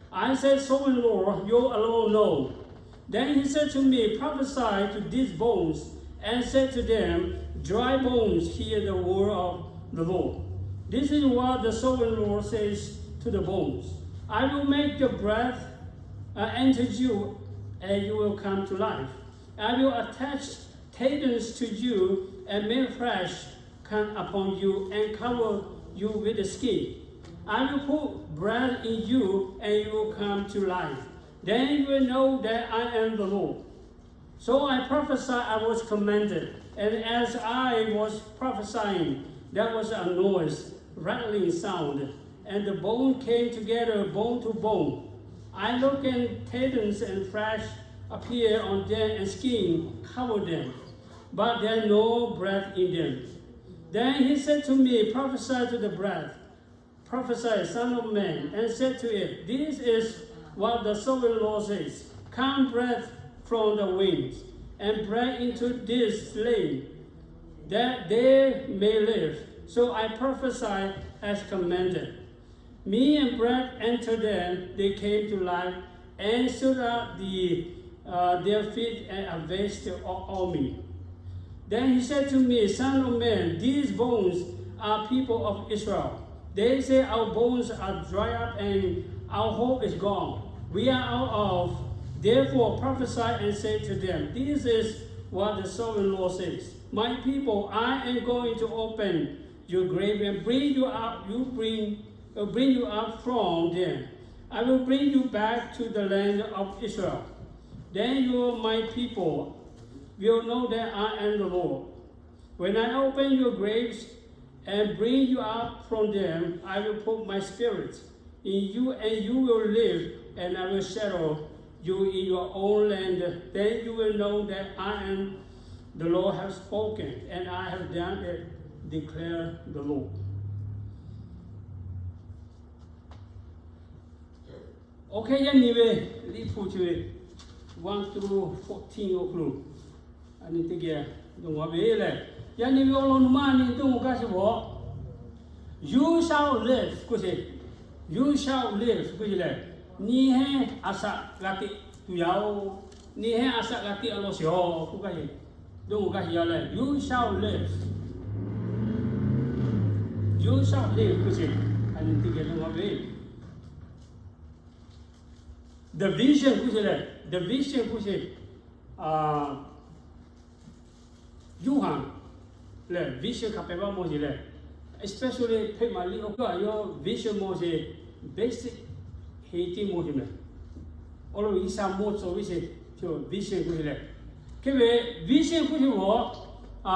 I said, 'Sovereign Lord, you alone know.' Then he said to me, 'Prophesy to these bones and say to them, Dry bones, hear the word of the Lord. This is what the Sovereign Lord says to the bones. I will make the breath, uh, enter you, and you will come to life. I will attach tendons to you and make flesh come upon you and cover you with the skin. I will put breath in you and you will come to life. Then you will know that I am the Lord.' So I prophesied, I was commanded, and as I was prophesying, there was a noise, rattling sound, and the bone came together, bone to bone. I looked, and tendons and flesh appeared on them, and skin covered them, but there no breath in them. Then he said to me, 'Prophesy to the breath, prophesy, son of man, and said to it, This is what the sovereign Lord says: Come, breath from the winds, and breathe into these slain, that they may live.' So I prophesied as commanded. Me and breath entered them, they came to life, and stood up the, uh, their feet and avenged all, all me. Then he said to me, 'Son of man, these bones are people of Israel. They say, our bones are dry up and our hope is gone. We are out of. Therefore prophesy and say to them, This is what the sovereign Lord says: My people, I am going to open your grave and bring you up, you bring, uh, bring you up from there. I will bring you back to the land of Israel. Then you, my people, will know that I am the Lord. When I open your graves and bring you up from them, I will put my spirit in you and you will live, and I will settle you in your own land. Then you will know that I am the Lord have spoken, and I have done it, declare the Lord. Okay, yaꞈ nyi ve Liꞈ hpu chi ve one through fourteen awˬ hk'aw lo a nyi teˇ geh dawˇ ve lehˬ, yaꞈ nyi ve awˬ lawn nu maˇ nyi dawˇ gaˇ sheˍ bawˬ. You shall live k'oˆ sheˍ. You shall live k'oˆ sheˍ lehˬ, nyi hehnˇ a shaꞈ g'a teꞈ tuˬ yaˇ-oˬ. Nyi hehnˇ a shaꞈ g'a teꞈ a law sheˍ-oˬ k'oˆ gaˇ sheˍ. Dawˇ gaˇ sheˍ yaˇ lehˬ, you shall live. You shall live k'oˆ sheˍ. A nyi teˇ geh dawˇ ve the vision k'oˆ sheˍ lehˬ, the vision k'oˆ sheˍ. Yoˇhanˬ lehˬ vision hk'a pehꞈ maˇ mawˬ sheˍ lehˬ, especially hpehꞈ maˍ liˇ awˬ hk'aw lo yawˇ vision mawˬ sheˍ, basic hk'e tiˉ mawˬ sheˍ mehˍ. Awˬ lawn G'uiˬsha mawˬ tcuh ve sheˍ, vision k'oˆ sheˍ lehˬ. Hk'e ve vision k'oˆ sheˍ g'awˬ, a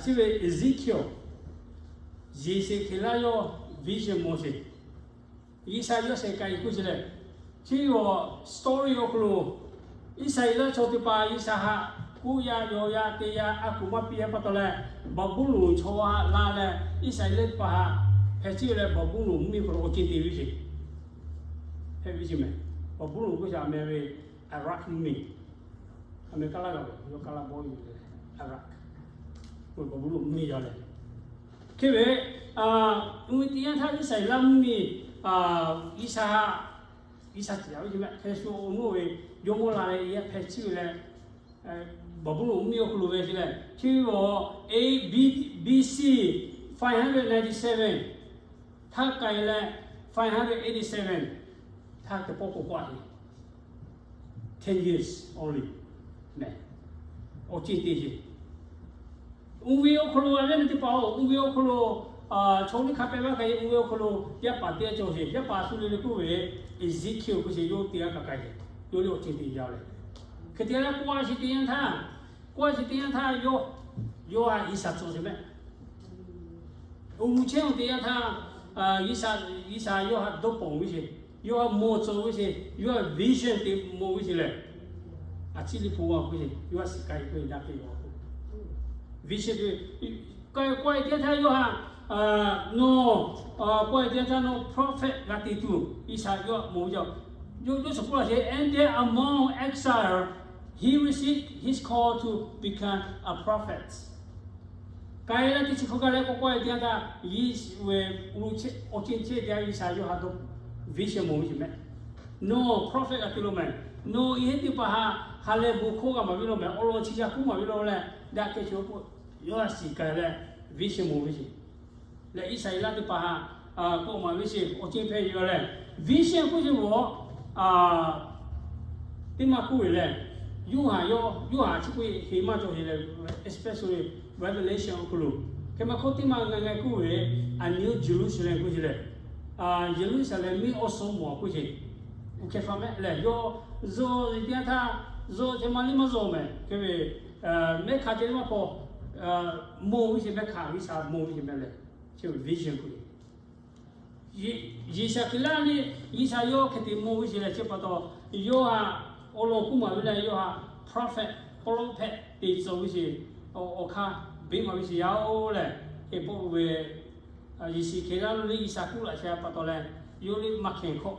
chi ve Ezekiel, Yeˍseˍhkeˍlaˆ yawˇ vision mawˬ sheˍ. G'uiˬsha yawˇ shehˍ k'ai k'oˆ sheˍ lehˬ, chi ve awˬ story awˬ hk'aw lo Iˉsaˍreˍlaˆ chaw teˇ hpaˍ G'uiˬsha haꞈ k'oˆ yaˇ yaw yaˇ te yaˇ a kuˬ maˇ piˇ a pa taw leh, Baˍbuˍlonˍ chaw haꞈ la leh Iˉsaˍreˍlaˆ teˇ hpaˍ haꞈ hpehꞈ chiˇ ve leh Baˍbuˍlonˍ mvuhˇmiˬ hk'aw lo awˬ ceuˬ te ve sheˍ. Hpehꞈ ve sheˍ mehˍ. Baˍbuˍlonˍ k'oˆ shaˍ meh ve Iraq mvuhˇmiˬ. Aˍmeˍriˍkaˆ laˇ g'a ve yawˇ kaˇ laˇ bawˇ yuˬ ve Iraq, Baˍbuˍlonˍ mvuhˇmiˬ yaˇ leh. Hk'e ve, mvuhˇmiˬ teˇ yanˇ htaˇ Iˉsaˍreˍlaˆ mvuhˇmiˬ, Iˉsaˍ, Iˉsaˍ tiꞈ yaꞈ ve chi mehˆ hk'e shu awˬ nuˇ ve, jawˇmawˇ la leh yehˇ hpehꞈ chiˇ ve leh, Baˍbuˍlonˍ mvuhˇmiˬ awˬ hk'aw lo ve chi leh, chi ve awˬ A B, B C five hundred ninety seven htaˇ k'ai leh five hundred eighty seven htaˇ teˇ pawˆ k'o k'oˆ a heˆ. Ten years only mehˬ. Awˬ ceuˬ teˇ ceuˬ, oˇ ve awˬ hk'aw lo a ve teˇ hpaˍ-oˬ, oˇ ve awˬ hk'aw lo chaw liˇ hk'a pehꞈ maˇ k'ai, oˇ ve awˬ hk'aw lo yaˇ paˍ teˇ g'aˇ cawˬ sheˍ. Yaˇ paˍ shu le le k'oˆ ve, Eˍzeˍkiˆ k'oˆ sheˍ, yawˇ teˇ g'aˇ kaꞈ k'ai sheˍ. Yawˇ le awˬ ceuˬ teˇ yaˇ leh, hk'e te leh k'oˆ a sheˍ teˇ yanˇ htaˇ, k'oˆ a sheˍ teˇ yanˇ htaˇ yawˇ, yawˇ htaꞈ Iˉsaˍ tcuh sheˍ mehˆ. Oˇ mvuhˇ chehˇ-oˬ teˇ yanˇ htaˇ, Iˉsaˍ, Iˉsaˍ yawˇ htaꞈ dawˇ pawnˍ ve sheˍ, yawˇ htaꞈ mawˬ tcuh ve sheˍ, yawˇ htaꞈ vision teꞈ mawˬ ve sheˍ leh, a ciˉ liˇ hpu g'a k'oˆ sheˍ, yawˇ htaꞈ shiˍ k'ai k'oˆ ve daꞈ kehˬ ve vision teꞈ k'ai k'oˆ ve teˇ yanˇ htaˇ yawˇ htaꞈ, nawˬ, k'oˆ ve teˇ yanˇ htaˇ nawˬ prophet g'a te tuˬ Iˉsaˍ yawˇ htaꞈ mawˬ ve yoˬ. Yawˇ, yawˇ suhˍ k'oˆ laˇ sheˍ, and then among exile, he received his call to become a prophet. K'ai leh teˇ chi hk'aw gaˇ leh k'oˆ k'oˆ ve teˇ yanˇ htaˇ, Iˉsaˍreˍ awˬ ceuˬ chehˇ teˇ yanˇ Iˉsaˍreˍ yawˇ htaꞈ dawˇ vision mawˬ ve sheˍ mehˆ. Nawˬ prophet g'a te lo mehˬ. Nawˬ iˉ heˉ teˇ hpaˍ htaꞈ ha lehˬ bon hkawˇ g'a maˍ ve lo mehˬ. Awˬ lawn chi yaˇ kuˉ maˍ ve lo leh, daꞈ kehˬ chi k'o, yawˇ htaꞈ shiˍ k'ai leh vision mawˬ ve sheˍ. Leh Iˉsaˍreˍlaˆ teˇ hpaˍ htaꞈ k'awꞈ maˍ ve sheˍ, awˬ ceuˬ hpehꞈ yoˬ leh, vision k'oˆ sheˍ ve, teˇ maˇ k'oˆ ve lehˬ, Yoˇhanˬ, Yoˇhanˬ chi k'oˆ heˍ maˇ cawˬ heˍ leh, especially Revelation awˬ hk'aw lo, hk'e maˇ hkawˇ teˇ maˇ ngaˬ ngaˬ k'oˆ ve, a New Jerusalem k'oˆ sheˍ leh, Yeˍruˆsaˍlehnˍ miˇ awˬ suhˍ mawˬ k'oˆ sheˍ, uˬ hkeh hpaˇ mehˆ lehˬ, yawˇ zuhˆ ve teˇ yanˇ htaˇ, zuhˆ chehˇ maˇ liˇ maˇ zuhˆ mehˬ. Hk'e ve, mehˆ hkanˍ ceh maˇ hpaw, mawˬ ve sheˍ, mehˆ hkanˍ G'uiˬsha mawˬ ve sheˍ mehˬ lehˬ, chi vision k'oˆ ve G'uiˬsha hk'e laˇ leh, G'uiˬsha yawˇ hk'e te mawˬ ve sheˍ leh chi pa taw, yawˇ htaꞈ awˬ lawn k'oˆ maˍ ve leh yawˇ htaꞈ prophet, prophet te tcuh ve sheˍ, awˬ hk'aˇ beˆ maˍ ve sheˍ yaˇ-oˬ leh, hk'e pawˆ ve Yeˍsuˆ hk'e laˇ leh G'uiˬsha kuˇ laꞈ sheh pa taw leh, yawˇ liˇ maˇ hkehˍ hkawˇ,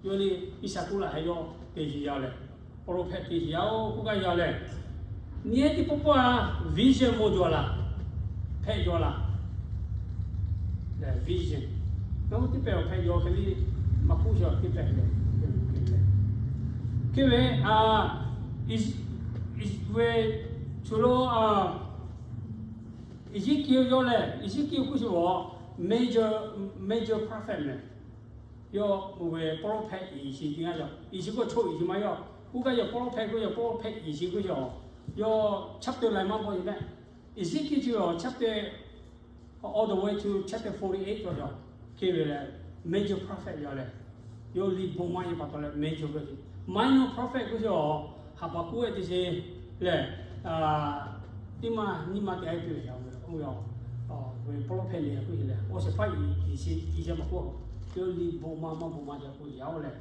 yawˇ liˇ G'uiˬsha kuˇ laꞈ heh yawˇ te sheˍ yaˇ leh, prophet te sheˍ yaˇ-oˬ k'oˆ gaˇ yaˇ leh, nyi teˇ pawˆ pawˆ a vision mawˬ jaw laˬ, hpehꞈ jaw laˬ. Vision, ngaˬ hui teˇ pehˍ awˬ hpehꞈ jaw hk'e le, maˇ k'oˆ sheˍ teˇ pehˍ leh, hk'e ve, ve, co lo, Ezekiel yawˇ lehˬ, Ezekiel k'oˆ sheˍ awˬ major, major prophet mehˬ. Yawˇ ve prophet iˍ shiˍ teˇ g'aˇ yaˇ, iˍ shiˍ k'o chaw iˍ shiˍ maˇ yaˇ. K'oˆ gaˇ yaˇ prophet k'oˆ yaˇ, prophet iˍ shiˍ k'oˆ yaˇ, yawˇ chapter laiˬ maˇ bawˆ sheˍ mehˆ. Ezekiel chi awˬ chapter all the way to chapter forty-eight cawˬ yaˇ. Hk'e ve lehˬ, major prophet yaˇ leh, yawˇ liꞈ bon maˇ yaˇ pa taw leh major ve, minor prophet k'oˆ sheˍ awˬ, Haˍbaˍkuˆ ve teˇ sheˍ lehˬ, teˇ maˇ nyiˇ maˇ te a piˇ ve yaˇ ve, oˇ ve, ve prophet lehˬ k'oˆ sheˍ leh, awˬ shehˍ hpaˇ iˍ shiˍ iˍ shiˍ maˇ k'oˆ, yawˇ liꞈ bon maˇ maˇ bon maˇ yaˇ k'oˆ yaˇ-oˬ leh,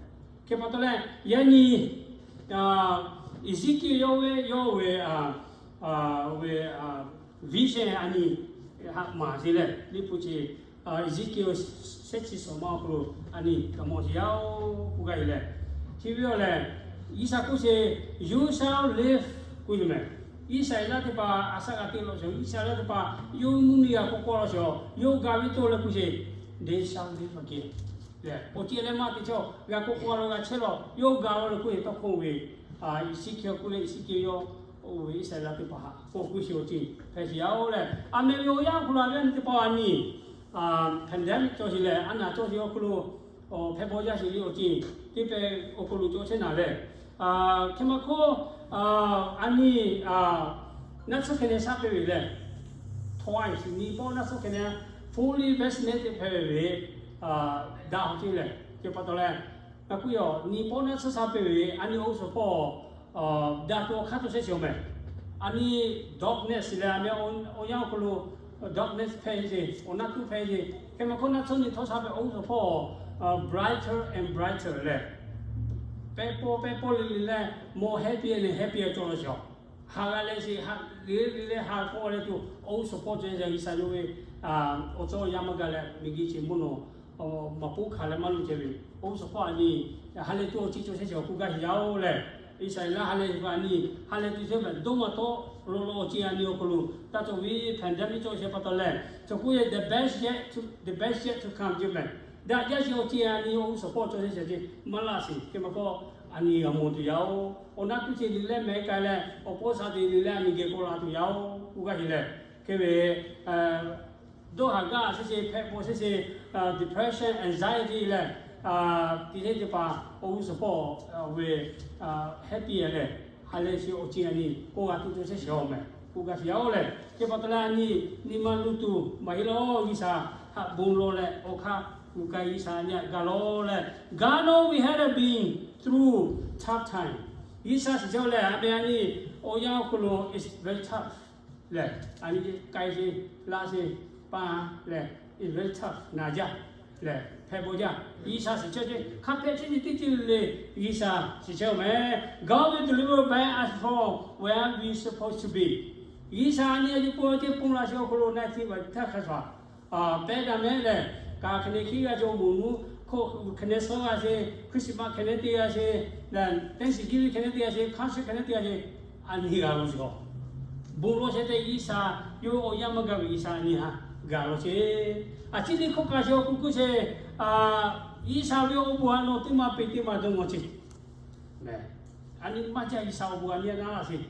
hk'e pa taw leh, yaꞈ nyi Ezekiel yawˇ ve, yawˇ ve, ve vision a nyi haꞈ maˍ sheˍ leh, liꞈ hpu chi Ezekiel shehˆ chi suhˍ ma awˬ hk'aw lo a nyi kaꞈ mawˬ sheˍ yaˇ-oˬ k'oˆ gaˇ ve lehˬ, chi ve awˬ lehˬ, G'uiˬsha k'oˆ sheˍ, you shall live k'oˆ ve mehˬ. Iˉsaˍreˍlaˆ teˇ hpaˍ a shaꞈ g'a te law sheˍ, Iˉsaˍreˍlaˆ teˇ hpaˍ yawˇ mvuhˇmiˬ g'a k'oˆ k'oˆ law sheˍ, yawˇ g'a ve cawˬ leh k'oˆ sheˍ, they shall live again. Lehˬ, awˬ ceuˬ leh maˇ te chaw g'a k'oˆ k'oˆ law g'a chehˇ law, yawˇ g'a law leh k'oˆ ve tawˇ hkawˇ ve, Ezekiel k'oˆ leh Ezekiel yawˇ oˇ ve Iˉsaˍreˍlaˆ teˇ hpaˍ htaꞈ k'oˆ k'oˆ sheˍ awˬ ceuˬ hpehꞈ sheˍ yaˇ-oˬ leh, a meh ve awˬ yanˇ awˬ hk'aw lo a ve teˇ pawˆ a nyi pandemic cawˬ sheˍ leh, a naˬ cawˬ sheˍ awˬ hk'aw lo, hpehꞈ bawˬ jaˇ sheˍ le awˬ ceuˬ teˇ pehˍ awˬ hk'aw lo cawˬ chehˇ naˍ leh, hk'e maˇ hk'oˆ, a nyi naˆ tsuhˇ hkeh neh shaˉ pehˇ ve lehˬ, twice, nyi pawˆ naˆ tsuhˇ hkeh neh fully vaccinated hpehꞈ ve, daꞈ awˬ ceuˬ lehˬ, chi pa taw leh, ngaˬ k'oˆ yaˇ nyi pawˆ naˆ tsuhˇ shaˉ pehˇ ve a nyi awˬ suhˍ hpawˇ daꞈ tuˬ awˬ hk'aˇ cawˬ chehˇ sheˍ awˬ mehˬ. A nyi darkness leh a meh awˬ yanˇ awˬ hk'aw lo darkness hpehꞈ sheˍ, awˬ naˆ tuˉ hpehꞈ sheˍ. Hk'e maˇ hk'oˆ naˆ tsuhˇ nyi htawˇ shaˉ pehˇ awˬ suhˍ hpawˇ brighter and brighter leh, pehˇ pawˆ pehˇ pawˆ le le leh, more happier and happier cawˬ law sheˍ. Ha g'a leh sheˍ, ha le le leh ha k'awꞈ leh tuˬ awˬ suhˍ hpawˇ cawˬ sheˍ. G'uiˬsha yawˇ ve awˬ cawˇ yaˇ maˇ gaˬ leh miˬguiˬ chi mvuhˇ naw maˍ poˆ hkanˍ leh maˇ loꞈ ceh ve, awˬ suhˍ hpawˇ a nyi ha leh tuˬ awˬ ceuˬ cawˬ chehˇ sheˍ awˬ k'oˆ gaˇ sheˍ yaˇ-oˬ leh, Iˉsaˍreˍlaˆ ha lehˬ ve a nyi ha lehˬ tuˬ chehˇ mehˍ. Dawˇ maˬ tawˆ lo lo awˬ ceuˬ a nyi awˬ hk'aw lo taˇ cawˬ ve pandemic cawˬ shehˍ pa taw lehˬ, chaw k'oˆ yehˬ the best yet to, the best yet to come ceh mehˍ. Daꞈ jaˇ sheˍ awˬ ceuˬ a nyi awˬ g'uˇ suhˍ hpawˇ cawˬ shehˍ shehˍ ceh maˇ laˇ sheˍ. Hk'e maˇ k'o, a nyi g'a mawˬ tuˬ yaˇ oˬ. Awˬ naˆ tuˇ ceh liꞈ leh mehˍ k'ai leh, awˬ pawˇ sha te liꞈ leh a nyi geh k'oˆ la tuˬ yaˇ oˬ k'oˆ gaˇ sheˍ lehˬ. Hk'e ve dawˇ haˍ gaˇ shehˍ shehˍ, hpehꞈ paw shehˍ shehˍ, depression, anxiety leh, teˇ hteˇ teˇ hpaˍ awˬ g'uˇ suhˍ hpawˇ ve happy lehˬ, ha lehˬ sheˍ awˬ ceuˬ a nyi k'oˆ g'a tuˬ cawˬ shehˍ shehˍ awˬ mehˍ k'oˆ gaˇ sheˍ yaˇ oˬ lehˬ. Hk'e pa taw leh a nyi nyi ma luˬ tuˬ maˇ heˆ law. G'uiˬsha haꞈ bon lawˬ leh awˬ hk'aˇ kuˬ k'ai G'uiˬsha nyi gaˬ lawˬ leh, God know we had been through tough time. G'uiˬsha shiˍ chehˇ leh a meh a nyi awˬ yanˇ awˬ hk'aw lo is very tough lehˬ, a nyi k'ai sheˍ, laˇ sheˍ, pa lehˬ, is very tough, naˬ jaˇ lehˬ, hpehꞈ bawˬ jaˇ. G'uiˬsha shiˍ chehˇ ceh hk'a hpehꞈ chehˇ nyi teˇ ceuˬ le, G'uiˬsha shiˍ chehˇ awˬ meh. God will deliver back us from where we supposed to be. G'uiˬsha a nyi a nyi pon ceh pon laˇ sheˍ awˬ hk'aw lo naˆ tiˉ va htaˇ hk'a shuˍ pehˇ daꞈ mehˍ lehˬ, kaꞈ hk'e ne hkiˉ g'a cawˬ moˍ nuˇ hk'e ne suh g'a sheˍ, Christmas hk'e ne te g'a sheˍ, Thanksgiving hk'e ne te g'a sheˍ, hk'a shuˍ hk'e ne te g'a sheˍ, a nyi g'a lo sheˍ a. Bon lawˬ shehˍ tehꞈ G'uiˬsha yawˇ ve awˬ yanˇ maˇ gaˬ ve G'uiˬsha a nyi ha gaˬ lawˬ sheˍ. A ciˉ liˇ hkawˇ kaꞈ sheˍ awˬ hk'aw lo k'oˆ sheˍ, G'uiˬsha ve awˬ bon a nawˬ teˇ maˇ peꞈ teˇ maˇ dawˇ ngawˬ ceh a nyi maˇ jaˇ. G'uiˬsha awˬ bon a nyi a naˉ laˇ sheˍ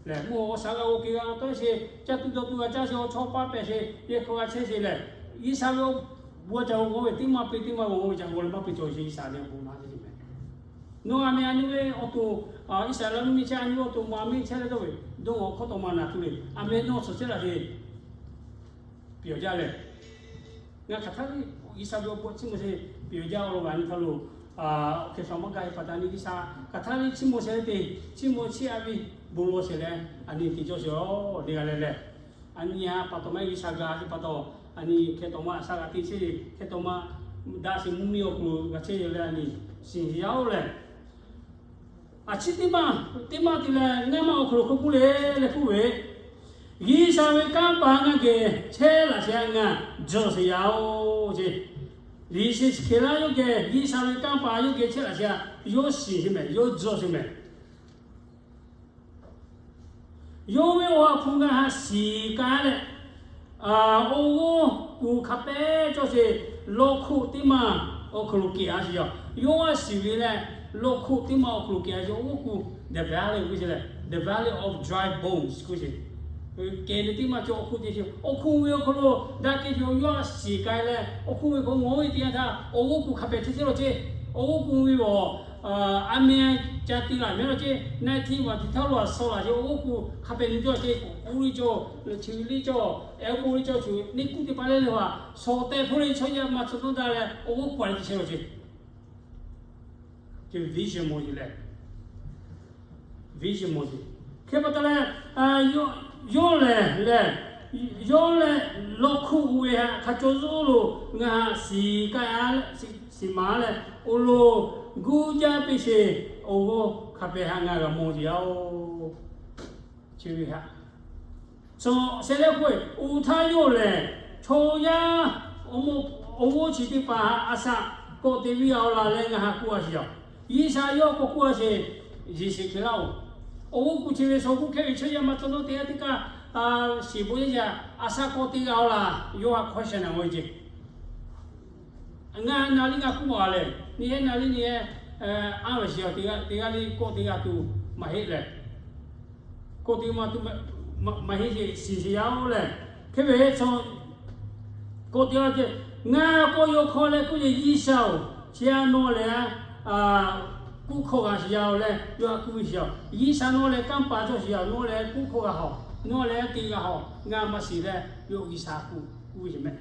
lehˬ, mvuhˇ awˬ shaˍ g'a g'aw ke g'a tawˇ sheˍ, caˇ tuˬ dawˇ tuˬ g'a caˇ sheˍ, awˬ chawˇ paˇ pehꞈ sheˍ, yehˬ hk'aw g'a chehˇ sheˍ lehˬ, G'uiˬsha ve awˬ bon a ca g'aw ve teˇ maˇ peꞈ teˇ maˇ g'aw ve ca g'aw leh maˇ peꞈ cawˬ sheˍ. G'uiˬsha ve awˬ bon a nyi mehˍ. Nawˬ a meh a nyi ve awˬ to, Iˉsaˍreˍlaˆ mvuhˇmiˬ chehˇ a nyi ve awˬ to ma miˬ chehˇ leh dawˇ ve, dawˇ awˬ hkawˇ tawꞈ ma naˬ tuˬ ve a meh nawˬ suhˍ chehˇ laˇ sheˍ. Peuˬ jaˇ lehˬ, ngaˬ hk'aˬ htaˇ le G'uiˬsha ve awˬ bon chiˇ mvuh sheˍ peuˬ jaˇ awˬ lawn g'a nyi htaˇ lo, hk'e htaꞈ maˇ gaˬ e pa taw nyi G'uiˬsha hk'aˬ htaˇ le chiˇ mvuh sheˍ le te, chiˇ mvuh chiˇ a ve bon lawˬ sheˍ leh a nyi te cawˇ sheˍ a le g'a leh lehˬ, a nyi a pa taw maˇ G'uiˬsha gaˬ ve pa taw, a nyi hk'e taw maˇ a shaꞈ g'a te sheˍ, hk'e taw maˇ daꞈ sheˍ mvuhˇmiˬ awˬ hk'aw lo g'a chehˇ ve leh a nyi shiˍ yaˇ oˬ lehˬ, a ciˉ teˇ maˇ teˇ maˇ te leh ngaˇ maˇ awˬ hk'aw lo hk'oˆ k'oˆ le leh k'oˆ ve, G'uiˬsha ve kanˇ paˍ ngaˬ geh chehˇ laꞈ sheˍ a ngaˬ jawˬ sheˍ yaˇ oˬ ce. Liꞈ shiˍ hk'e laˇ yawˇ geh G'uiˬsha ve kanˇ paˍ yawˇ geh chehˇ laꞈ sheˍ a, yawˇ shiˍ sheˍ mehˍ, yawˇ jawˬ sheˍ mehˍ. Yawˇ ve awˬ ha hpu ngaˬ haꞈ shiˍ k'ai leh, awˬ g'oˇ kuˬ hk'a pehˍ cawˇ sheˍ, lawˇ hkuˆ teˇ maˇ awˬ hk'aw lo kehˬ a sheˍ yaˇ. Yawˇ g'a shiˍ ve leh, lawˇ hkuˆ teˇ maˇ awˬ hk'aw lo kehˬ a sheˍ, awˬ g'oˇ kuˬ the valley k'oˆ sheˍ leh, the valley of dry bones k'oˆ sheˍ. Kehˬ ve teˇ maˇ cawˬ awˬ hkuˆ ce sheˍ. Awˬ hkuˆ ve awˬ hk'aw lo daꞈ kehˬ ve awˬ yawˇ g'a shiˍ k'ai leh, awˬ hkuˆ ve hk'aw ngawˬ ve teˇ yanˇ htaˇ awˬ g'oˇ kuˬ hk'a pehˍ chehˇ chehˇ law ce. Awˬ g'oˇ kuˬ ve awˬ a meh ca te laˬ mehˍ law ce. Naˆ tiˉ va tiˉ htaˇ lo a shaw laˬ ce. Awˬ g'oˇ kuˬ hk'a pehˍ nyi cawˇ ce. K'oˆ le cawˇ, chi le cawˇ, ehˉ bo le cawˇ, chi neˇ kuˉ teˇ hpaˍ lehˬ lehˬ va, shaw tehꞈ hpawˇ le chaw yaˇ maˇ tcuh nawˉ daꞈ leh awˬ g'oˇ kuˬ a le te chehˇ law ce. Vision mawˬ yeˬ lehˬ, vision mawˬ yeˬ. Hk'e pa taw leh, yawˇ lehˬ lehˬ, yawˇ lehˬ lawˇ hkuˆ ve haꞈ hk'a caw zuhˆ lo ngaˬ haꞈ shiˍ k'ai a, shiˍ maˍ leh, awˬ lawn guˇ jaˇ piˇ sheˍ, awˬ g'aˇ hk'a pehˍ haꞈ ngaˬ g'a mawˬ yeˬ a oˬ. Chi ve haꞈ, shehˍ leh k'oˆ ve, oˇ htaˇ yawˇ lehˬ chaw yaˇ awˬ g'oˇ chi teˇ hpaˍ haꞈ a shaꞈ kawꞈ te viˇ a oˬ laˬ leh ngaˬ haꞈ k'oˆ a sheˍ yaˇ. G'uiˬsha yawˇ k'awꞈ k'oˆ a sheˍ, Yeˍsuˆ Hkriꞈ laˇ oˬ. Awˬ g'oˇ kuˬ chi ve shaw kuˇ hkehˇ ve chaw yaˇ maˇ tcuh nawˉ te a teˇ kaˇ, shiˍ bon yaˇ yaˇ a shaꞈ kawꞈ te g'a oˬ laˬ, yawˇ haꞈ question a g'aw ce. Ngaˬ na liˇ g'a k'oˆ a lehˬ, nyi hehˉ na liˇ nyi hehˉ, anˇ ve shiˍ a teˇ g'aˇ le kawˆ te g'a tuˬ maˇ heˆ lehˬ, kawˆ te maˇ tuˬ maˇ heˆ ce, shiˍ sheˍ yaˇ oˬ lehˬ. Hk'e ve chaw kawˆ te g'a ce, ngaˬ kawˆ yaw hk'aw leh k'oˆ ve, G'uiˬsha oˬ, chi a nawˬ lehˬ kuˇ hkawˇ g'a sheˍ yaˇ oˬ leh yawˇ haꞈ k'oˆ ve sheˍ a. G'uiˬsha nawˬ lehˬ kanˇ paˍ cawˇ sheˍ yaˇ, nawˬ lehˬ kuˇ hkawˇ g'a hawˬ, nawˬ lehˬ te g'a hawˬ, ngaˬ maˇ shiˍ leh yawˇ G'uiˬsha kuˬ k'oˆ ve sheˍ mehˍ.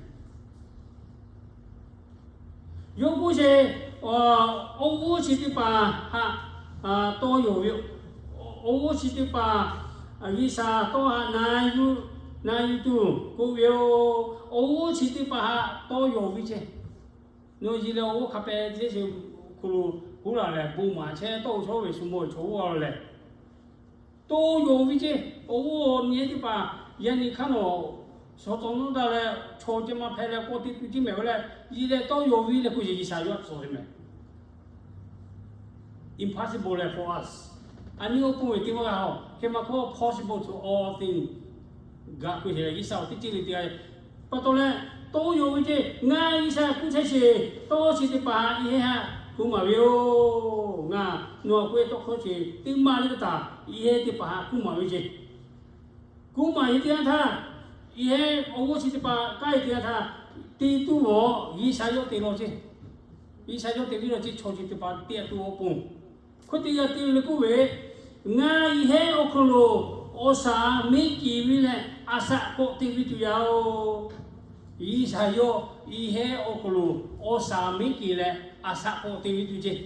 Yawˇ k'oˆ sheˍ, awˬ g'oˇ chi teˇ hpaˍ haꞈ tawˇ yawˬ ve, awˬ g'oˇ chi teˇ hpaˍ G'uiˬsha tawˇ haꞈ na yuˬ tuˬ k'oˆ ve yoˬ. Awˬ g'oˇ chi teˇ hpaˍ haꞈ tawˇ yawˬ ve ce. Nawˬ yiˬ leh awˬ g'oˇ hk'a pehˍ ce sheˍ, hk'aw lo huˉ laˬ lehˬ bon maˍ chehˇ tawˇ chaw ve shu mawˬ ve chaw g'oˇ a lehˬ, tawˇ yawˬ ve ce. Awˬ g'oˇ nyi teˇ hpaˍ yaˇ nyi hk'aˇ nawˬ shaw tcuh nawˉ daꞈ leh chaw ce maˇ hpehꞈ leh kawˆ te tuˬ ce mehˍ ve leh, yiˬ leh tawˇ yawˬ ve leh k'oˆ sheˍ G'uiˬsha yawˇ haꞈ tcuh ve mehˍ. Impossible leh for us. A nyi oˇ pon ve teˇ maˇ g'a-oˬ, hk'e maˇ hkawˇ possible to all things. Gaꞈ k'oˆ sheˍ leh G'uiˬsha awˬ teˇ ceuˬ le te g'a. Pa taw leh, tawˇ yaw ve ceˇ, ngaˬ G'uiˬsha kuˇ chehˇ sheˍ, tawˇ chi teˇ hpaˍ htaꞈ i heˆ haꞈ kuˇ maˍ ve yoˬ. Ngaˬ nawˬ k'oˆ ve tawˇ hkawˇ chi teˇ maˇ le taˍ, i heˆ teˇ hpaˍ htaꞈ kuˇ maˍ ve ceˇ. Kuˇ maˍ ve teˇ yanˇ htaˇ, i heˆ awˬ g'oˇ chi teˇ hpaˍ k'ai ve teˇ yanˇ htaˇ, te tuˬ awˬ G'uiˬsha yawˇ te law ceˇ. G'uiˬsha yawˇ te ve law ceˇ, chaw chi teˇ hpaˍ te tuˬ awˬ pon hk'oˆ te g'a te le k'oˆ ve, ngaˬ i heˆ awˬ hk'aw lo awˬ shaˍ miˉ keˍ ve leh a shaꞈ k'awꞈ te ve tuˬ yaˇ-oˬ. G'uiˬsha yawˇ i heˆ awˬ hk'aw lo awˬ shaˍ miˉ keˍ leh a shaꞈ k'awꞈ te ve tuˬ ceˇ.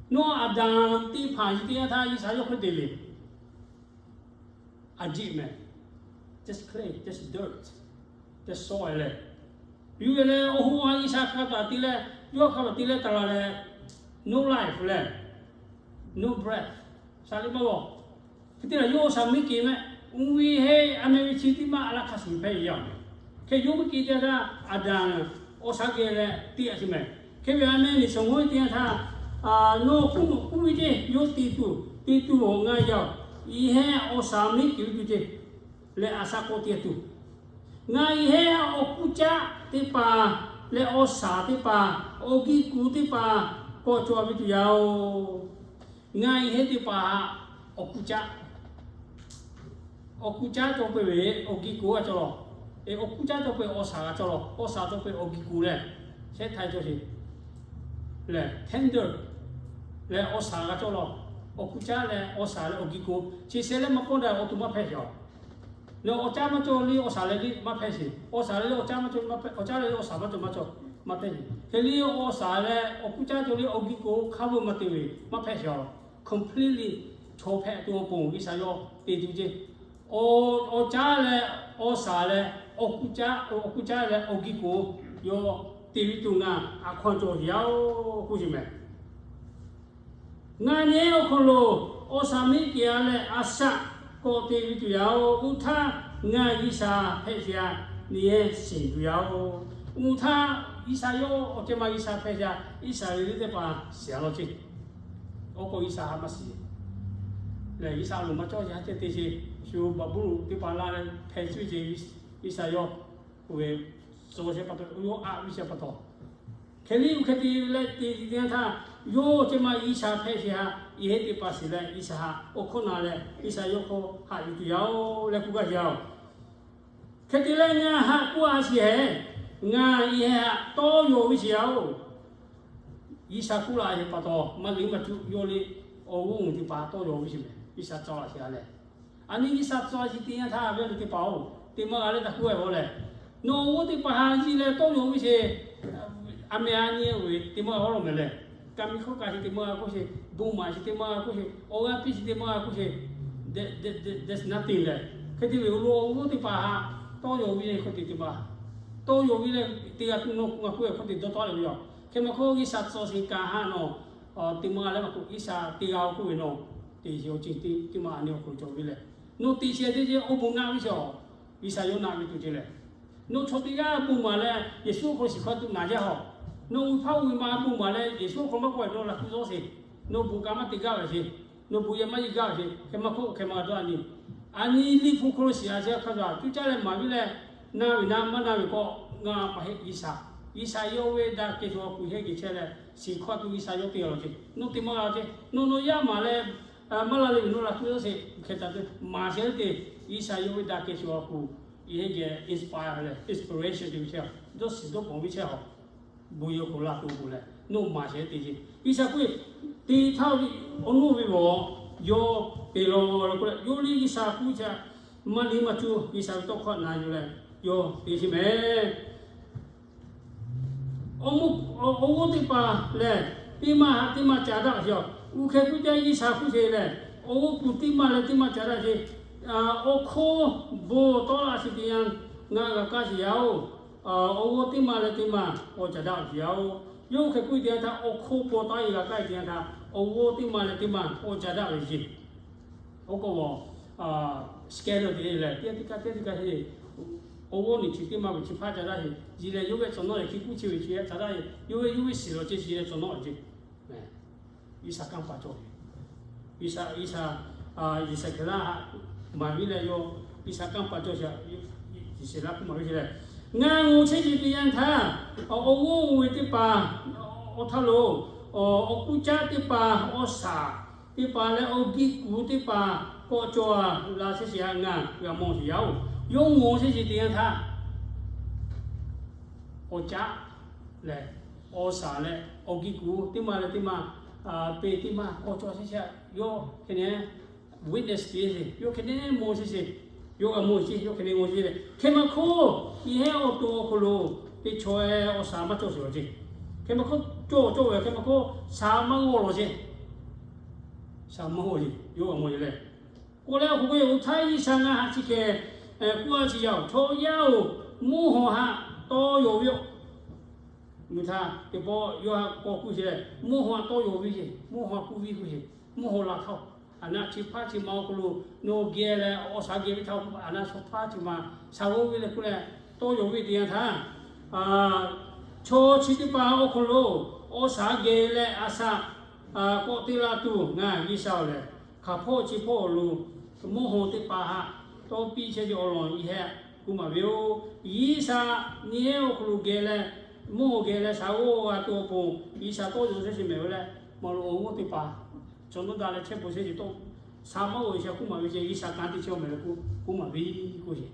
Nawˬ Aˍdanˍ teˇ hpaˍ chi teˇ yanˇ htaˇ G'uiˬsha yawˇ hk'e te le. A jiˆ mehˍ, just clay, just dirt, just soil leh, yuˬ ve leh awˬ hoꞈ a G'uiˬsha hk'a taˍ te leh, yawˇ hk'a taˍ te leh taˍ la leh, no life leh, no breath, shaˍ liꞈ maˇ g'awˬ. Hk'e te leh yawˇ awˬ shaˍ miˉ keˍ mehˆ, uˇ ve heˆ a meh ve chi teˇ maˇ a laˇ hk'a shuˍ hpehꞈ ve yaˇ. Hk'e yawˇ miˉ keˍ te htaˇ, Aˍdanˍ awˬ shaˍ geh leh teˇ g'aˇ chi mehˍ. Hk'e ve a meh niˬ shawˍ mawˇ ve teˇ yanˇ htaˇ, nawˬ k'oˆ mawˬ k'oˆ ve ceˇ, yawˇ te tuˬ, te tuˬ awˬ ngaˬ yaˇ-oˬ, i heˆ awˬ shaˍ miˉ keˍ ve tuˬ ceˇ, leh a shaꞈ k'awꞈ te tuˬ. Ngaˬ i heˆ awˬ kuˇ caˆ teˇ hpaˍ leh awˬ shaˍ teˇ hpaˍ, awˬ giˇ kuˬ teˇ hpaˍ k'awꞈ cawˬ ve tuˬ yaˇ-oˬ. Ngaˬ i heˆ teˇ hpaˍ htaꞈ awˬ kuˇ caˆ, awˬ kuˇ caˆ cawˬ peuˬ ve awˬ giˇ kuˬ g'a cawˬ lawˬ. Awˬ kuˇ caˆ cawˬ peuˬ awˬ shaˍ g'a cawˬ lawˬ. Awˬ shaˍ cawˬ peuˬ awˬ giˇ kuˬ leh, shehˆ htaiˍ cawˬ sheˍ lehˬ, tender leh awˬ shaˍ g'a cawˬ lawˬ. Awˬ kuˇ caˆ leh awˬ shaˍ leh awˬ giˇ kuˬ chi shehˆ leh maˇ pawˆ daꞈ awˬ to maˇ hpehꞈ sheˍ-oˬ. Nawˬ awˬ caˇ maˇ cawˬ le awˬ shaˍ leh le maˇ hpehꞈ sheˍ. Awˬ shaˍ leh le awˬ caˇ maˇ cawˬ, awˬ caˇ leh le awˬ shaˍ maˇ cawˬ maˇ hpehꞈ sheˍ. Hk'e le awˬ shaˍ leh awˬ kuˇ caˆ cawˬ le awˬ giˇ kuˬ hk'a peu maˇ te ve maˇ hpehꞈ sheˍ-oˬ. Completely chaw hpehꞈ tuˬ awˬ pon G'uiˬsha yawˇ te tuˬ ceˇ. Awˬ caˇ leh awˬ shaˍ leh awˬ kuˇ caˆ leh awˬ giˇ kuˬ yawˇ te ve tuˬ ngaˬ a hkaw-anˬ cawˬ sheˍ yaˇ-oˬ k'oˆ sheˍ mehˍ. Ngaˬ nyi awˬ hk'aw lo awˬ shaˍ miˉ keˍ-a leh a shaꞈ k'awꞈ te ve tuˬ yaˇ-oˬ. Oˇ htaˇ ngaˬ G'uiˬsha hpehꞈ sheˍ-a, nyi-ehˉ shiˍ tuˬ yaˇ-oˬ. Oˇ htaˇ G'uiˬsha yawˇ awˬ ceh ma G'uiˬsha hpehꞈ sheˍ-a, Iˉsaˍreˍlaˆ teˇ hpaˍ shiˍ-a law ceˇ. Oˇ k'o Iˉsaˍreˍlaˆ maˇ shiˍ lehˬ, Iˉsaˍreˍlaˆ maˇ cawˇ sheˍ, ha ceh te sheˍ, shu Baˍbuˍlonˍ teˇ hpaˍ la leh hpehꞈ cuˇ sheˍ. Iˉsaˍreˍlaˆ yawˇ k'oˆ ve, tcuh sheˍ pa taw, yawˇ aꞈ viˇ sheˍ pa taw. Hk'e liˇ oˇ hk'e te leh te te teˇ yanˇ htaˇ, yawˇ ceh ma Iˉsaˍreˍlaˆ hpehꞈ sheˍ-a, i heˆ teˇ hpaˍ shiˍ leh Iˉsaˍreˍlaˆ awˬ hkawˇ na leh Iˉsaˍreˍlaˆ yawˇ hk'aw haꞈ yuˬ tuˬ yaˇ-oˬ leh k'oˆ gaˇ sheˍ-a-oˬ. Hk'e te leh ngaˬ haꞈ k'oˆ-a sheˍ-ehˍ, ngaˬ i heˆ haꞈ tawˇ yaw ve sheˍ-a-oˬ. Iˉsaˍreˍlaˆ k'oˆ la sheˍ pa taw, maˇ liꞈ maˇ cuˇ yawˇ le awˬ g'uˇ uˬ teˇ hpaˍ tawˇ yaw ve sheˍ mehˍ. Iˉsaˍreˍlaˆ tcuh la sheˍ-a lehˬ, a nyiˇ Iˉsaˍreˍlaˆ tcuh la sheˍ teˇ yanˇ htaˇ ve teˇ hpaˍ-oˬ, teˇ maˇ g'a leh taˇ k'oˆ-e-oˬ lehˬ, nawˬ awˬ g'uˇ teˇ hpaˍ htaꞈ yiˇ leh tawˇ yaw ve sheˍ, a meh a nyi-e ve teˇ maˇ g'a lawˬ mehˍ lehˬ, kaˇ miˇ hkawˇ kaꞈ chi teˇ maˇ g'a k'oˆ sheˍ, bon maˍ chi teˇ maˇ g'a k'oˆ sheˍ, awˬ g'aˇ piˇ chi teˇ maˇ g'a k'oˆ sheˍ, there's nothing lehˬ. Hk'e te ve awˬ lawn awˬ g'uˇ teˇ hpaˍ htaꞈ tawˇ yaw ve hk'oˆ te teˇ maˇ tawˇ yaw ve leh, teˇ g'aˇ tuˬ nawˬ ngaˬ k'oˆ-e hk'oˆ te dawˇ tawˆ leh ve yoˬ. Hk'e maˇ hk'oˆ Iˉsaˍreˍlaˆ tcuh la sheˍ kaꞈ haꞈ nawˬ, teˇ maˇ leh maˇ k'oˆ Iˉsaˍreˍlaˆ teˇ g'aˇ k'oˆ ve nawˬ, teˇ shiˍ awˬ ceuˬ teˇ maˇ a nyi awˬ hk'aw lo cawˬ ve lehˬ, nawˬ teˇ shiˍ teˇ shiˍ awˬ bon naˆ ve sheˍ-oˬ. Iˉsaˍreˍlaˆ yawˇ naˆ ve tuˬ ceˇ lehˬ, nawˬ chaw teˇ g'aˇ bon maˍ leh Yeˍsuˆ awˬ hk'aw lo shiˍ hkawˇ tuˬ naˍ jaˇ-oˬ. Nawˬ uiˍ hpaˇ uiˍ ma bon maˍ leh Yeˍsuˆ awˬ hk'aw lo maˇ k'oˆ-e, nawˬ laꞈ kuˇ zawˇ sheˍ. Nawˬ bon kaꞈ maˇ te gaˇ ve sheˍ. Nawˬ bon yehˬ maˇ yeˬ gaˇ ve sheˍ. Hk'e maˇ k'oˆ, hk'e maˇ dawˇ a nyi. A nyi liꞈ hpu hk'aw lo shiˍ-a sheˍ hk'a shuˍ-a, cuˇ caˇ leh maˍ ve leh, na ve na, maˇ na ve k'o, ngaˬ maˇ heˆ Iˉsaˍreˍlaˆ. Iˉsaˍreˍlaˆ yawˇ ve daꞈ kehˬ tuˬ awˬ hk'aw lo heˆ geh chehˇ leh, shiˍ hkawˇ tuˬ Iˉsaˍreˍlaˆ yawˇ te law ceˇ. Nawˬ teˇ maˇ g'a ceˇ. Nawˬ nawˬ yaˇ maˍ leh maˇ la leh ve nawˬ laꞈ kuˇ zawˇ sheˍ. Hk'e taꞈ te maˍ sheˍ te, Iˉsaˍreˍlaˆ yawˇ ve daꞈ kehˬ tuˬ awˬ hk'aw lo, i heˆ geh inspire leh inspiration te ve chehˇ-a, dawˇ shiˍ dawˇ pawˍ ve chehˇ-a, bon yehˬ awˬ hk'aw lo la tuˬ k'o leh, nawˬ maˍ sheˍ te ceˇ. Iˉsaˍreˍlaˆ k'oˆ ve, teˇ htaˇ awˬ nuˇ ve awˬ yawˇ te law k'oˆ leh, yawˇ liˇ Iˉsaˍreˍlaˆ k'oˆ ve chi, maˇ liꞈ maˇ cuˇ Iˉsaˍreˍlaˆ ve tawˇ hkawˇ na yuˬ leh, yawˇ te sheˍ mehˍ. Awˬ g'uˇ teˇ hpaˍ lehˬ, teˇ maˇ haꞈ teˇ maˇ ca daꞈ sheˍ-a. Oˇ hk'e k'oˆ ve teˇ yanˇ Iˉsaˍreˍlaˆ k'oˆ sheˍ lehˬ, awˬ g'uˇ kuˬ teˇ maˇ leh teˇ maˇ ca daꞈ sheˍ. Awˬ hk'oˆ bon tawˆ la sheˍ teˇ yanˇ, ngaˬ g'a kaˇ sheˍ yaˇ-oˬ. Awˬ g'uˇ teˇ maˇ leh teˇ maˇ awˬ ca daꞈ sheˍ yaˇ-oˬ. Yawˇ oˇ hk'e k'oˆ ve teˇ yanˇ htaˇ, awˬ hk'oˆ bon tawˆ la kaˇ sheˍ teˇ yanˇ htaˇ, awˬ g'uˇ teˇ maˇ leh teˇ maˇ awˬ ca daꞈ ve sheˍ. Oˇ k'o, scatter te leh teˇ g'aˇ teˇ g'aˇ teˇ g'aˇ heˆ, awˬ g'uˇ nyi chi teˇ maˇ ve chi hpaˇ ca daꞈ sheˍ. Yiˬ leh yawˇ ve tcuh nawˉ leh hkiˇ kuˇ chi ve chi htaꞈ ca daꞈ sheˍ. Yawˇ ve yawˇ ve shiˍ lawˬ ceˇ, yiˬ leh tcuh nawˉ ve ceˇ. Iˉsaˍreˍlaˆ kanˇ paˍ cawˬ ve. G'uiˬsha, G'uiˬsha, Yeˍsaˍkeˍlaˆ htaꞈ maˍ ve leh yawˇ G'uiˬsha kanˇ paˍ cawˬ sheˍ, Yeˍsaˍkeˍlaˆ k'oˆ maˍ ve leh, ngaˬ ngawˬ chehˇ ve teˇ yanˇ htaˇ, awˬ g'oˇ oˇ ve teˇ hpaˍ, awˬ htaˇ lo, awˬ kuˇ caˉ teˇ hpaˍ, awˬ shaˍ teˇ hpaˍ leh awˬ giˇ kuˬ teˇ hpaˍ k'awꞈ cawˬ la chehˇ sheˍ htaˇ ngaˬ g'a mawˬ sheˍ yaˇ-oˬ. Yawˇ ngawˬ chehˇ ve teˇ yanˇ htaˇ, awˬ caˉ lehˬ, awˬ shaˍ leh awˬ giˇ kuˬ teˇ maˇ leh teˇ maˇ, peˇ teˇ maˇ k'awꞈ cawˬ chehˇ sheˍ htaˇ yawˇ hk'e ne witness piˇ sheˍ, yawˇ hk'e ne mawˬ chehˇ sheˍ, yawˇ g'a mawˬ sheˍ, yawˇ hk'e ne mawˬ chehˇ leh, hk'e maˇ hk'oˆ, yehˇ awˬ to awˬ hk'aw lo teˇ chaw-e awˬ shaˍ maˇ cawˬ sheˍ law ceˇ. Hk'e maˇ hk'oˆ, cawˬ cawˬ ve hk'e maˇ hk'oˆ, shaˍ maˇ g'awˇ law ceˇ. Shaˍ maˇ g'awˇ ceˇ, yawˇ g'a mawˬ ceˇ leh, k'oˆ leh awˬ hk'aw k'o, oˇ htaˇ G'uiˬsha ngaˬ htaꞈ chi hk'e k'oˆ a ciˇ yaˇ-oˬ, Chaw yaˇ-oˬ, mvuhˇ hawˬ htaꞈ tawˇ yaw ve yoˬ. Mvuhˇ htaˇ teˇ pawˆ yawˇ htaꞈ k'awꞈ k'oˆ sheˍ leh, mvuhˇ hawˬ htaꞈ tawˇ yaw ve ceˇ, mvuhˇ hawˬ htaꞈ k'oˆ ve k'oˆ sheˍ, mvuhˇ hawˬ laˬ htaˇ-oˬ, aˬ naˆ chi hpaˇ chi ma awˬ hk'aw lo nawˬ geh leh awˬ shaˍ geh ve htaꞈ aˬ naˆ chaw hpaˇ chi ma shaˍ g'awˇ ve leh k'oˆ leh, tawˇ yaw ve teˇ yanˇ htaˇ, chaw chi teˇ hpaˍ awˬ hk'aw lo awˬ shaˍ geh leh aˬ shaꞈ k'awꞈ te la tuˬ ngaˬ G'uiˬsha-oˬ lehˬ, hk'aˬ hpawˇ chi hpawˇ awˬ lo mvuhˇ hawˬ teˇ hpaˍ htaꞈ tawˇ piˇ chehˇ ve awˬ lawn nyi heh k'oˆ maˍ ve yoˬ. G'uiˬsha nyi heh awˬ hk'aw lo geh leh, mvuhˇ hawˬ geh leh shaˍ g'awˇ g'a tuˬ awˬ pon G'uiˬsha tawˇ yaw chehˇ sheˍ mehˍ ve leh, maˇ lo awˬ g'oˇ teˇ hpaˍ chaw nawˉ daꞈ leh chehˇ bon chehˇ sheˍ tawˇ, shaˍ maˇ g'awˇ G'uiˬsha k'oˆ maˍ ve ceˇ, G'uiˬsha kanˉ te chehˇ-oˬ mehˍ leh k'oˆ maˍ ve k'oˆ sheˍ.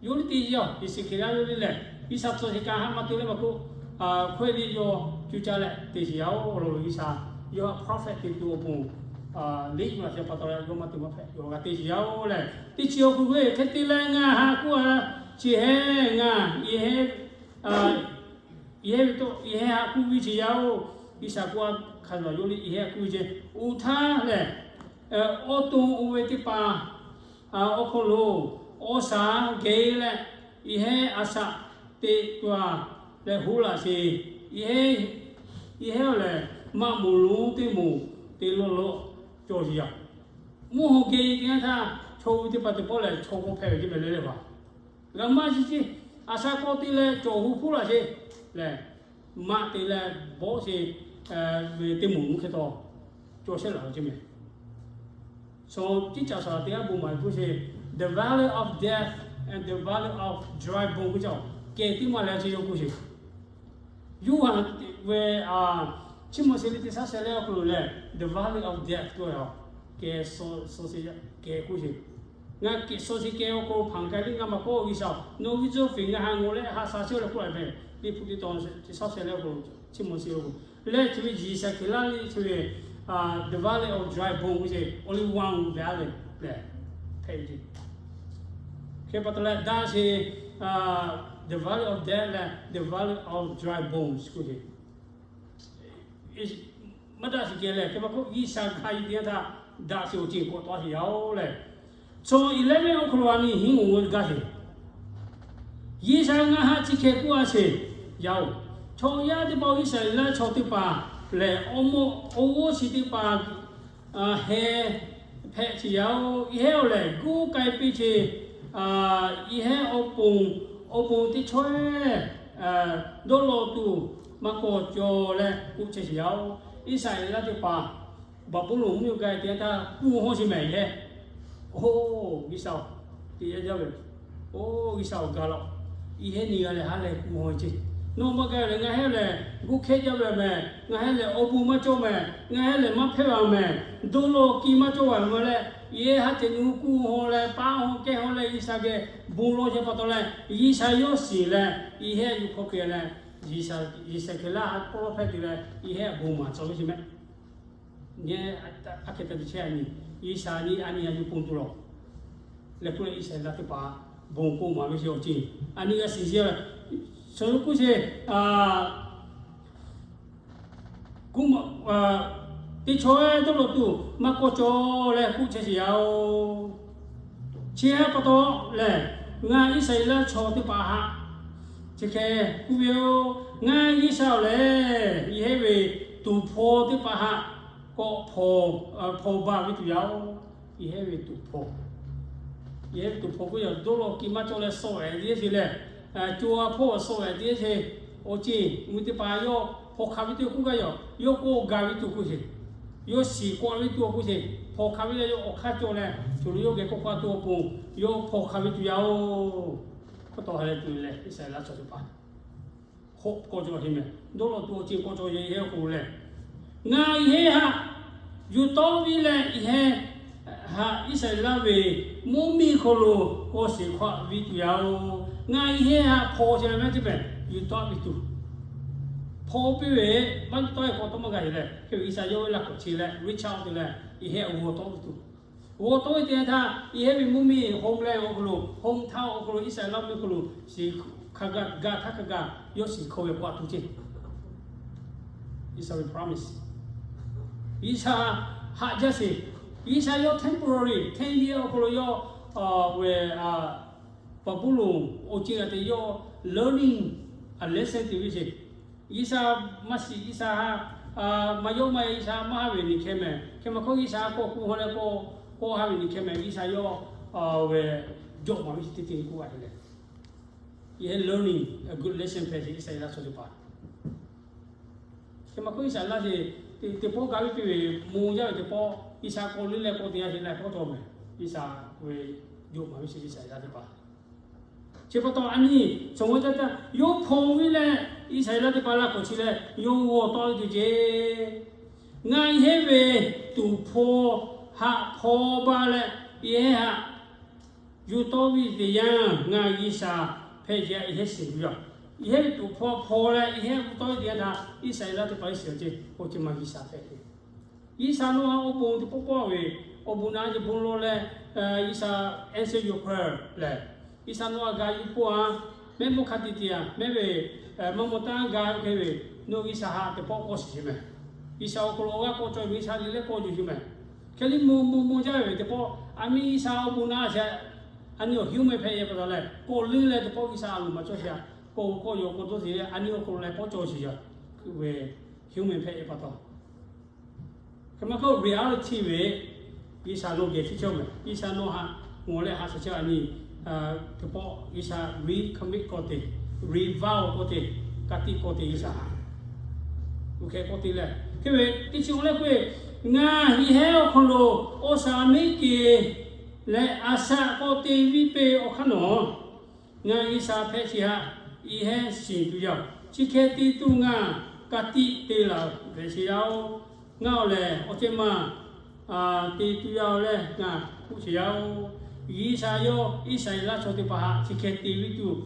Yawˇ liˇ teˇ yanˇ-oˬ, Yeˍsaˍkeˍlaˆ yawˇ liˇ lehˬ, G'uiˬsha tcuh sheˍ kaꞈ haꞈ maˇ te leh maˇ k'oˆ, hkawehˇ liˇ yawˇ cuˇ caˇ leh te sheˍ yaˇ-oˬ. Awˬ lawn lo G'uiˬsha yawˇ htaꞈ prophet te tuˬ awˬ pon liꞈ maˬ shehˍ pa taw leh yawˇ maˇ te maˇ hpehꞈ, yawˇ g'a te sheˍ yaˇ-oˬ lehˬ, teˇ chi awˬ hk'aw lo hk'e te leh ngaˬ htaꞈ k'oˆ a, chi hehˉ ngaˬ yehˇ yehˇ ve tawˇ yehˇ htaꞈ k'oˆ ve ceˇ yaˇ-oˬ. G'uiˬsha k'oˆ a, hk'a zuhꞈ yawˇ liˇ yehˇ htaꞈ k'oˆ ve ceˇ. Oˇ htaˇ lehˬ, awˬ to oˇ ve teˇ hpaˍ awˬ hk'aw lo awˬ shaˍ geh leh yehˇ aˬ shaꞈ teꞈ tuˬ a leh hoˉ laˬ sheˍ. Yehˇ, yehˇ lehˬ maꞈ moˍ lonˉ teˇ moˍ te lawˇ lawˇ cawˬ sheˍ yaˇ. Mvuhˇ hawˬ geh teˇ yanˇ htaˇ, chaw oˇ ve teˇ hpaˍ teˇ pawˆ lehˬ chaw k'awꞈ hpehꞈ ve ceˇ mehˍ leh leh hpaˍ g'a maˇ shiˍ ceˇ. Aˬ shaꞈ k'awꞈ te leh cawˬ hoˉ hpoˉ laˬ sheˍ lehˬ, maꞈ te leh bawˆ sheˍ ve teˇ moˍ lonˉ hk'e taw cawˬ shehˆ laˬ ve ceˇ mehˍ. Shaˍ, ciˉ caꞈ shaˍ laꞈ teˇ g'aˇ bon maˍ ve k'oˆ sheˍ, the valley of death and the valley of dry bone k'oˆ caˇ, kehˬ teˇ maˇ leh chi yawˇ k'oˆ sheˍ. Yoˇhanˬ ve Chiˇ mvuh shehˍ liꞈ teˇ shaˉ shehˍ leh awˬ hk'aw lo lehˬ, the valley of death k'oˆ a, kehˬ suh sheˍ kehˬ k'oˆ sheˍ. Ngaˬ kehˬ suh sheˍ kehˬ awˬ hk'aw lo hpanˍ k'ai liˇ ngaˬ maˇ k'oˆ, G'uiˬsha nawˬ viˇ zuhˇ feˍ ngaˬ htaꞈ ngawˬ leh haꞈ sha chehˇ leh k'oˆ laˇ mehˍ. Liꞈ hpu teˇ tawn teˇ shaˉ shehˍ leh awˬ hk'aw lo Chiˇ mvuh shehˍ liꞈ awˬ hk'aw lo lehˬ, chi ve Yeˍsaˍkeˍlaˆ liˇ chi ve the valley of dry bone k'oˆ sheˍ, only one valley lehˬ hpehꞈ ve ceˇ. Hk'e pa taw leh daꞈ sheˍ, the valley of death leh the valley of dry bones k'oˆ sheˍ. Maˇ daꞈ sheˍ kehˬ lehˬ, hk'e pa k'oˆ G'uiˬsha hkanˍ yuˬ teˇ yanˇ htaˇ daꞈ sheˍ awˬ ceuˬ k'awꞈ tawˆ sheˍ yaˇ-oˬ lehˬ, Chaw eleven awˬ hk'aw lo a nyi hiˉ oˬ ve gaˇ sheˍ. G'uiˬsha ngaˬ htaꞈ chi hk'e k'oˆ a sheˍ yaˇ-oˬ, chaw yaˇ teˇ hpaˍ Iˉsaˍreˍlaˆ chaw teˇ hpaˍ lehˬ, awˬ g'oˇ chi teˇ hpaˍ heh hpehꞈ sheˍ yaˇ-oˬ. Yehˇ-oˬ lehˬ, guˇ k'ai piˇ sheˍ. Yehˇ awˬ pon, awˬ pon teˇ chaweh dawˇ law tuˬ maˇ k'awꞈ cawˬ leh k'oˆ chehˇ sheˍ yaˇ-oˬ. Iˉsaˍreˍlaˆ teˇ hpaˍ Baˍbuˍlonˍ mvuhˇ miˬ g'a te taˇ kuˇ haw sheˍ mehˍ yehˇ. Oˇ, G'uiˬsha-oˬ, teˇ yanˇ jaˇ ve, oˇ G'uiˬsha-oˬ, gaˬ laˬ. Yehˇ nyi g'a leh ha lehˬ kuˇ haw ceˇ. Nawˬ maˇ gaˬ lehˬ, ngaˬ hehˉ lehˬ guˇ hkehˇ jaˇ ve mehˍ. Ngaˬ hehˉ lehˬ awˬ bon maˇ cawˬ mehˍ. Ngaˬ hehˉ lehˬ maˇ hpehˇ ve mehˍ. Dawˇ law kiˇ maˇ cawˬ ve mehˍ leh, yehˇ ha ceh nyi kuˇ haw leh paˉ haw kehˇ haw leh G'uiˬsha geh bon lawˬ chehˇ pa taw leh, G'uiˬsha yawˇ shiˍ leh yehˇ yuˬ hk'aw kehˬ leh, G'uiˬsha, Yeˍsaˍkeˍlaˆ htaꞈ pawˇ lawˇ hpehˇ te leh yehˇ bon maˍ cawˬ ve sheˍ mehˍ. Nyi, aˉ hk'e te te chehˇ a nyi, G'uiˬsha nyi a nyi a nyi pon tuˬ lawˬ. Leh k'oˆ leh Iˉsaˍreˍlaˆ teˇ hpaˍ bon k'oˆ maˍ ve sheˍ awˬ ceˬ. A nyi g'a shiˍ sheˍ, shaˍ lo k'oˆ sheˍ, kuˇ, teˇ chaweh dawˇ law tuˬ maˇ k'awꞈ cawˬ leh k'oˆ chehˇ sheˍ yaˇ-oˬ. Chi htaꞈ pa taw lehˬ, ngaˬ Iˉsaˍreˍlaˆ chaw teˇ hpaˍ htaꞈ chi hk'e k'oˆ ve yoˬ. Ngaˬ G'uiˬsha-oˬ lehˬ, yehˇ ve tuˍ hpaw teˇ hpaˍ htaꞈ k'awꞈ hpawnˬ baˬ ve tuˬ yaˇ-oˬ. Yehˇ ve tuˍ hpaw, yehˇ ve tuˍ hpaw k'oˆ yaˇ dawˇ law kiˇ maˇ cawˬ leh sawˆ ehˍ teˇ sheˍ leh, co a hpawˇ sawˆ ehˍ teˇ sheˍ. Awˬ ceˬ mvuhˇ teˇ hpaˍ yawˇ hpawnˬ hk'aˬ ve teˇ k'oˆ gaˇ yaˇ, yawˇ k'awꞈ gaˬ ve tuˬ k'oˆ sheˍ. Yawˇ shiˍ k'awꞈ ve tuˬ k'oˆ sheˍ. hpaw hk'a ve leh yawˇ awˬ hk'aˇ cawˬ leh, co lo yawˇ geh kawˆ k'aˇ tuˬ awˬ pon yawˇ hpaw hk'a ve tuˬ yaˇ-oˬ. Hk'aw taw ha leh tuˬ leh Iˉsaˍreˍlaˆ chaw teˇ hpaˍ hk'oˆ k'aw cawˬ heˆ mehˍ. Dawˇ law tuˬ awˬ ceuˬ k'aw cawˬ yehˬ hk'oˆ lo lehˬ, ngaˬ yehˬ haꞈ yuˬ tawˆ ve leh yehˬ haꞈ Iˉsaˍreˍlaˆ ve mvuhˇmiˬ hk'aw lo k'awꞈ shiˍ hk'aˆ ve tuˬ yaˇ-oˬ. Ngaˬ yehˬ haꞈ hpaw chehˇ leh mehˍ teˇ pehˍ yuˬ tawˆ ve tuˬ hpaw piˇ ve, maˇ yuˬ tawˆ ve k'aw tawˇ maˇ g'a heˆ leh, hk'e ve Iˉsaˍreˍlaˆ yawˇ ve laˇ k'awꞈ chi leh reach out te leh yehˬ haꞈ g'aw tawˆ ve tuˬ, g'aw tawˆ ve teˇ yanˇ htaˇ yehˬ haꞈ ve mvuhˇmiˬ home leh awˬ hk'aw lo, hometown awˬ hk'aw lo, Iˉsaˍreˍlaˆ mvuhˇmiˬ hk'aw lo shiˍ hk'a gaˬ hk'a gaˬ yawˇ shiˍ hk'aw ve k'awꞈ tuˬ ceˇ. Iˉsaˍreˍlaˆ promise, Iˉsaˍreˍlaˆ haꞈ jaˇ sheˍ. Iˉsaˍreˍlaˆ yawˇ temporary ten year awˬ hk'aw lo yawˇ ve Baˍbuˍlonˍ awˬ ceuˬ g'a te yawˇ learning a lesson te ve sheˍ. Iˉsaˍreˍlaˆ maˇ shiˍ, Iˉsaˍreˍlaˆ maˇ yawˇ maˇ Iˉsaˍreˍlaˆ maˇ haˆ ve nyi hkeh mehˍ. Hk'e maˇ hkawˇ Iˉsaˍreˍlaˆ k'awꞈ k'oˆ hawˉ leh k'awꞈ k'awꞈ haˆ ve nyi hkeh mehˍ. Iˉsaˍreˍlaˆ yawˇ ve jawꞈ maˍ ve teˇ ceuˬ k'oˆ g'a te leh, yehˬ haꞈ learning a good lesson hpehꞈ sheˍ Iˉsaˍreˍlaˆ chaw teˇ hpaˍ. Hk'e maˇ hkawˇ Iˉsaˍreˍlaˆ sheˍ, teˇ pawˆ gaˇ ve piˇ ve, mvuh jaˇ ve teˇ pawˆ Iˉsaˍreˍlaˆ k'awꞈ leuˉ leh k'awꞈ te yaˇ sheˍ leh k'awꞈ cawˬ mehˍ. Iˉsaˍreˍlaˆ ve jawꞈ maˍ ve sheˍ Iˉsaˍreˍlaˆ teˇ hpaˍ. Chi pa taw a nyi, shawˍ ve teˇ htaˇ yawˇ hpaw ve leh Iˉsaˍreˍlaˆ teˇ hpaˍ laˇ k'awꞈ chi leh yawˇ g'aw tawˆ ve tuˬ ceˇ. Ngaˬ yehˬ haꞈ ve tuˍ hpaw haꞈ hpaw ba leh yehˬ haꞈ yuˬ tawˆ ve teˇ yanˇ, ngaˬ G'uiˬsha hpehꞈ ce, yehˬ haꞈ shiˍ tuˬ yaˇ. Yehˬ haꞈ ve tuˍ hpaw hpaw leh yehˬ haꞈ g'aw tawˆ ve teˇ yanˇ htaˇ Iˉsaˍreˍlaˆ teˇ hpaˍ shiˍ ceˇ, k'o chi ma G'uiˬsha hpehꞈ ce. G'uiˬsha nawˬ haꞈ awˬ bon teˇ pawˆ pawˆ ve, awˬ bon na ce bon lawˬ leh, G'uiˬsha answer your prayer leh, G'uiˬsha nawˬ haꞈ ga yuˬ pawˆ a, mehˆ mawˇ hk'a te te a mehˆ ve, maˇ mawˇ taˇ ga hk'e ve, nawˬ G'uiˬsha haꞈ teˇ pawˆ k'awꞈ shiˍ ce mehˍ. G'uiˬsha awˬ hk'aw lo awˬ g'aˇ k'awꞈ cawˬ ve G'uiˬsha liꞈ leh k'awꞈ yuˬ ce mehˍ. Hk'e liˇ mvuh mvuh mvuh jaˇ ve teˇ pawˆ a miˇ G'uiˬsha awˬ bon na ce, a nyi awˬ human hpehꞈ ve pa taw leh k'awꞈ leuˉ leh teˇ pawˆ G'uiˬsha a loˍ maˍ cawˇ sheˍ a, k'awꞈ k'awꞈ yawˬ k'awꞈ dawˇ sheˍ leh a nyi awˬ hk'aw lo leh k'awꞈ cawˬ sheˍ yaˇ ve human hpehꞈ ve pa taw. Hk'e maˇ hkawˇ reality ve, G'uiˬsha nawˬ geh chi cawˇ mehˍ. G'uiˬsha nawˬ haꞈ ngawˬ leh haꞈ shaˍ chehˇ a nyi, teˇ pawˆ G'uiˬsha recommit k'awꞈ te, revive k'awꞈ te, ka tiꞈ k'awꞈ te G'uiˬsha haꞈ, oˇ hk'e k'awꞈ te leh, hk'e ve teˇ chi awˬ leh k'oˆ ve, ngaˬ yehˬ haꞈ awˬ hk'aw lo awˬ shaˍ miˉ kehˬ leh a shaꞈ k'awꞈ te viˇ ve awˬ hk'aˇ nawˬ, ngaˬ G'uiˬsha hpehꞈ sheˍ haꞈ, yehˬ haꞈ shiˍ tuˬ yaˇ, chi hk'e te tuˬ ngaˬ ka tiꞈ te laˬ hpehꞈ sheˍ yaˇ-oˬ. Ngaˬ awˬ lehˬ awˬ ceh maˬ te tuˬ yaˇ-oˬ leh ngaˬ k'oˆ sheˍ yaˇ-oˬ. G'uiˬsha yawˇ Iˉsaˍreˍlaˆ chaw teˇ hpaˍ haꞈ chi hk'e te ve tuˬ,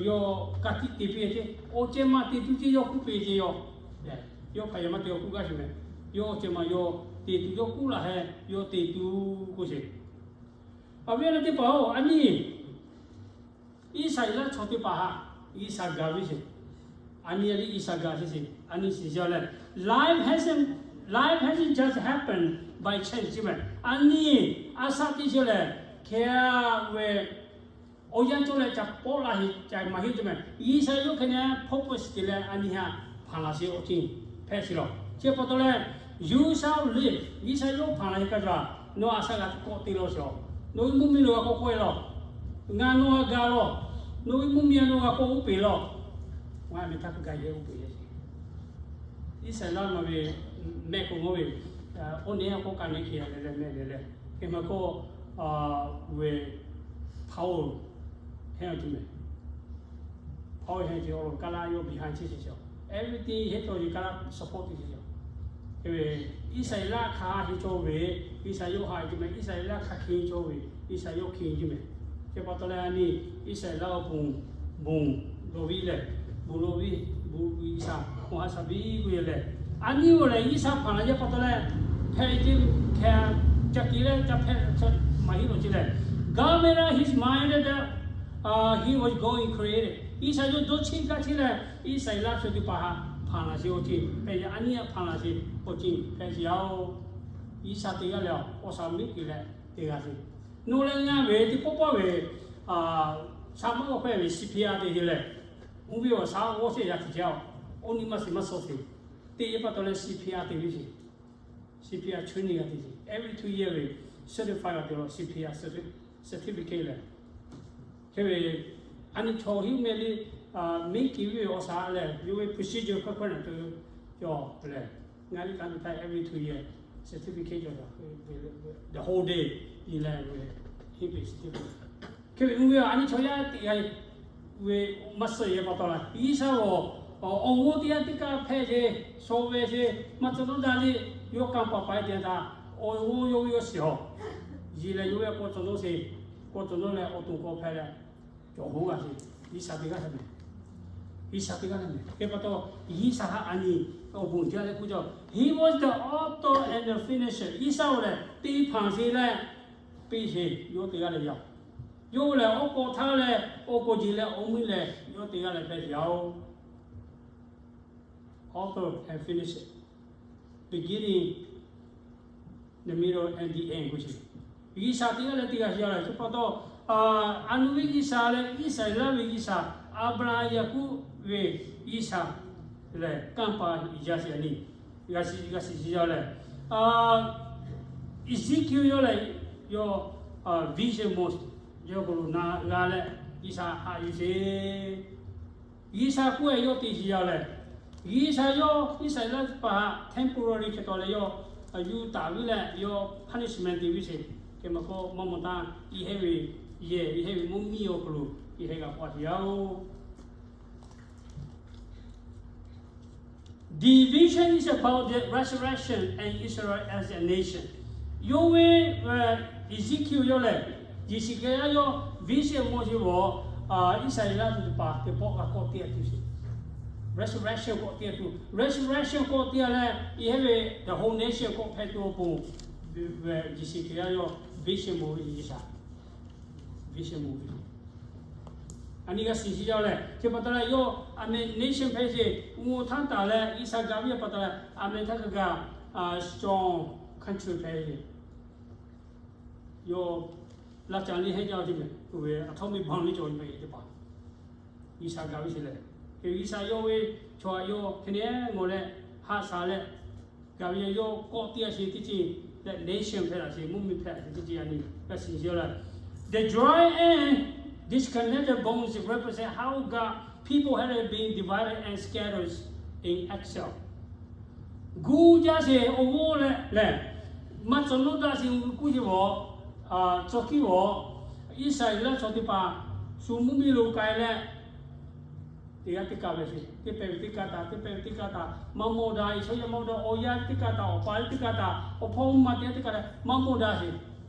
yawˇ ka tiꞈ te piˇ ce, awˬ ceh maˬ te tuˬ ce yawˇ k'oˆ piˇ ce yawˇ. Yawˇ hk'aˬ yaˇ maˇ te awˬ k'oˆ gaˇ sheˍ mehˍ. Yawˇ awˬ ceh maˬ yawˇ te tuˬ yawˇ k'oˆ laˬ heh, yawˇ te tuˬ k'oˆ sheˍ. Awˬ viˉ awˬ nyi teˇ hpaˍ-oˬ, a nyi Iˉsaˍreˍlaˆ chaw teˇ hpaˍ haꞈ G'uiˬsha gaˬ ve sheˍ. A nyi a liˇ G'uiˬsha gaˬ sheˍ sheˍ. A nyi shiˍ jaˇ leh, life hasn't, life hasn't just happened by chance ce mehˍ. A nyi a shaꞈ teˇ chi lehˬ, hk'e ve awˬ yanˇ cawˇ leh ca pawˆ la heˆ ca maˇ heˆ ce mehˍ. G'uiˬsha yawˇ hk'e ne purpose te leh a nyi haꞈ hpanˍ laˬ sheˍ awˬ ceuˬ hpehꞈ sheˍ lawˬ. Chi pa taw leh, you shall live, G'uiˬsha yawˇ hpanˍ laˬ heˆ kaꞈ ca, nawˬ a shaꞈ g'a k'awꞈ te lawˬ sheˍ. Nawˬ ve mvuhˇmiˬ lo g'a k'awꞈ k'oˆ e lawˬ. Ngaˬ nawˬ htaꞈ gaˬ lawˬ. Nawˬ ve mvuhˇmiˬ a nawˬ g'a k'awꞈ uˉ peˬ lawˬ. Ngaˬ ve htaˇ hpu gaˬ yehˬ uˉ peˬ leh, Iˉsaˍreˍlaˆ ma ve mehˆ k'o ngawˇ ve, oˇ neˇ a k'oˆ ka neˇ hk'e leh leh mehˆ leh leh, hk'e maˇ k'oˆ, ve power heˆ a ce mehˍ. Power heˆ ce, awˬ lawn kaˇ laˇ yawˇ behind ce sheˍ. Everything heˆ cawˇ ve kaˇ laˇ support te sheˍ. Hk'e ve, Iˉsaˍreˍlaˆ hk'a heˆ cawˇ ve, Iˉsaˍreˍlaˆ yawˇ haꞈ ce mehˍ. Iˉsaˍreˍlaˆ hk'a hk'e cawˇ ve, Iˉsaˍreˍlaˆ yawˇ hk'e ce mehˍ. Chi pa taw leh a nyi, Iˉsaˍreˍlaˆ awˬ pon bon lawˬ ve lehˬ, bon lawˬ ve, bon Iˉsaˍreˍlaˆ awˬ ha shaˍ biˇ k'oˆ ve lehˬ, a nyi awˬ lehˬ Iˉsaˍreˍlaˆ hpanˍ laˬ yaˇ pa taw leh, hpehꞈ ce hk'e, ca te leh ca hpehꞈ maˇ heˆ lawˬ ce lehˬ, God made up his mind that he was going to create. Iˉsaˍreˍlaˆ yawˇ dawˇ cheˇ gaˇ cheˇ leh, Iˉsaˍreˍlaˆ chaw teˇ hpaˍ haꞈ hpanˍ laˬ sheˍ awˬ ceuˬ hpehꞈ yaˇ, a nyi htaꞈ hpanˍ laˬ sheˍ awˬ ceuˬ hpehꞈ sheˍ yaˇ-oˬ. Iˉsaˍreˍlaˆ teˇ g'aˇ lehˬ, awˬ shaˍ miˉ kehˬ leh teˇ g'aˇ sheˍ. Nawˬ leh ngaˬ ve teˇ pawˆ pawˆ ve, shaˍ maˇ g'awˇ hpehꞈ ve C P R te sheˍ lehˬ, oˇ ve awˬ shaˍ g'awˇ sheˍ yaˇ teˇ jaˇ-oˬ. Oˇ nyi maˇ shiˍ maˇ shaw sheˍ. Teˇ pa taw leh C P R te ve sheˍ. C P R training g'a te sheˍ. Every two year ve certified g'a te lawˬ C P R certi-, certificate lehˬ. Hk'e ve, a nyi chaw hiˉ meh liˇ, miˉ kehˬ ve awˬ shaˍ lehˬ, yawˇ ve procedure hkawˇ hkawˇ na te cawˬ lehˬ, ngaˬ liˇ ka te htaˇ every two year certificate cawˬ, the whole day yi leh ve, hk'e ve certificate. Hk'e ve mvuhˇ ve a nyi chaw yaˇ teꞈ g'a ve maˇ suh yehˬ pa taw la, G'uiˬsha awˬ, awˬ g'oˇ teˇ g'aˇ teˇ kaˇ hpehꞈ ve, shaw ve chi, maˇ tcuh nawˉ daˇ le, yawˇ kanˇ paˍ paˍ teˇ g'aˇ htaꞈ awˬ g'oˇ yawˇ ve yawˇ shiˍ awˬ, yi leh yawˇ ve k'awꞈ tcuh nawˉ sheˍ, k'awꞈ tcuh nawˉ leh awˬ to k'awꞈ hpehꞈ leh, cawˬ hoˉ g'a sheˍ. G'uiˬsha teˇ g'aˇ hpehꞈ mehˍ. G'uiˬsha teˇ g'aˇ hpehꞈ mehˍ. Hk'e pa taw, G'uiˬsha htaꞈ a nyi awˬ bon jaˇ leh k'oˆ jaˇ, He was the author and the finisher. G'uiˬsha oˬ lehˬ, te hpanˍ sheˍ leh, piˇ sheˍ yawˇ teˇ g'aˇ leh yaˇ. Yawˇ oˬ lehˬ, awˬ k'awꞈ htaˇ leh, awˬ k'awꞈ jeˬ leh, awˬ mvuhˇ leh yawˇ teˇ g'aˇ leh hpehꞈ sheˍ yaˇ oˬ. Author and finisher, beginning, the middle and the end k'oˆ sheˍ. G'uiˬsha teˇ g'aˇ leh teˇ g'aˇ sheˍ yaˇ leh, chi pa taw, a nu ve G'uiˬsha leh Iˉsaˍreˍlaˆ ve G'uiˬsha, Aˍbraˍhanˍ, Yaˍkoˆ ve G'uiˬsha lehˬ, kanˇ paˍ yaˇ sheˍ a nyi, g'a shiˍ g'a shiˍ sheˍ yaˇ leh, Ezekiel yawˇ lehˬ, yawˇ vision mawˬ, yawˇ k'o lo na g'a leh, G'uiˬsha haꞈ yuˬ sheˍ. G'uiˬsha k'oˆ ve yawˇ te sheˍ yaˇ leh, G'uiˬsha yawˇ Iˉsaˍreˍlaˆ teˇ hpaˍ htaꞈ temporary hk'e taw leh yawˇ yuˬ taˍ ve leh yawˇ punishment te ve sheˍ. Hk'e maˇ k'oˆ, maˇ mawˬ taˇ, i hehˉ ve yehˬ, i hehˉ ve mvuhˇmiˬ awˬ hk'aw lo i hehˉ g'a paw sheˍ yaˇ oˬ. Division is about the resurrection and Israel as a nation. Yawˇ ve Ezekiel yawˇ lehˬ, Yeˍsiˍkeˍlaˆ yawˇ vision mawˬ sheˍ ve, Iˉsaˍreˍlaˆ tuˬ teˇ hpaˍ teˇ pawˆ g'a kawˆ teˇ g'a tuˬ sheˍ. Resurrection kawˆ teˇ g'a tuˬ, resurrection kawˆ teˇ g'a leh, i hehˉ ve the whole nation kawˆ hpehꞈ tuˬ awˬ pon, Yeˍsiˍkeˍlaˆ yawˇ vision mawˬ ve G'uiˬsha, vision mawˬ ve a nyi g'a shiˍ sheˍ yaˇ leh, hk'e pa taw leh yawˇ a meh nation hpehꞈ sheˍ, mvuhˇ htaˇ taˍ leh G'uiˬsha gaˬ ve pa taw leh a meh htaˇ kaꞈ gaˬ, strong country hpehꞈ sheˍ. Yawˇ laˇ caˬ liˇ hehnˇ jaˇ ve teˇ meh, atomic bomb liˇ cawˬ ve meh teˇ hpaˍ, G'uiˬsha gaˬ ve sheˍ leh, hk'e G'uiˬsha yawˇ ve chaw htaꞈ yawˇ hk'e nehˉ ngawˬ leh haꞈ shaˍ leh, gaˬ ve yawˇ kawˆ teˇ g'a sheˍ teˇ ceuˬ leh nation hpehꞈ laˇ sheˍ, mvuhˇmiˬ hpehꞈ laˇ sheˍ teˇ ceuˬ a nyi g'a shiˍ sheˍ yaˇ leh, the dry and disconnected bones represent how God people had been divided and scattered in exile. Gu jaˇ sheˍ awˬ g'oˇ leh lehˬ, maˇ tcuh nawˉ daˇ sheˍ kuˇ sheˍ vaˬ, tcuh kiˇ vaˬ, Iˉsaˍreˍlaˆ chaw teˇ hpaˍ shu mvuhˇmiˬ lo k'ai leh, teˇ g'aˇ teˇ kaˆ ve sheˍ, teˇ pehˍ ve teˇ kaˆ htaꞈ, teˇ pehˍ ve teˇ kaˆ htaꞈ maˇ mawˇ daꞈ, i chaw yaˇ maˇ mawˇ daꞈ, awˬ yaˇ teˇ kaˆ htaꞈ, awˬ pa teˇ kaˆ htaꞈ, awˬ hpawˇ mvuhˇ ma teˇ g'aˇ teˇ kaˆ htaꞈ maˇ mawˇ daꞈ sheˍ.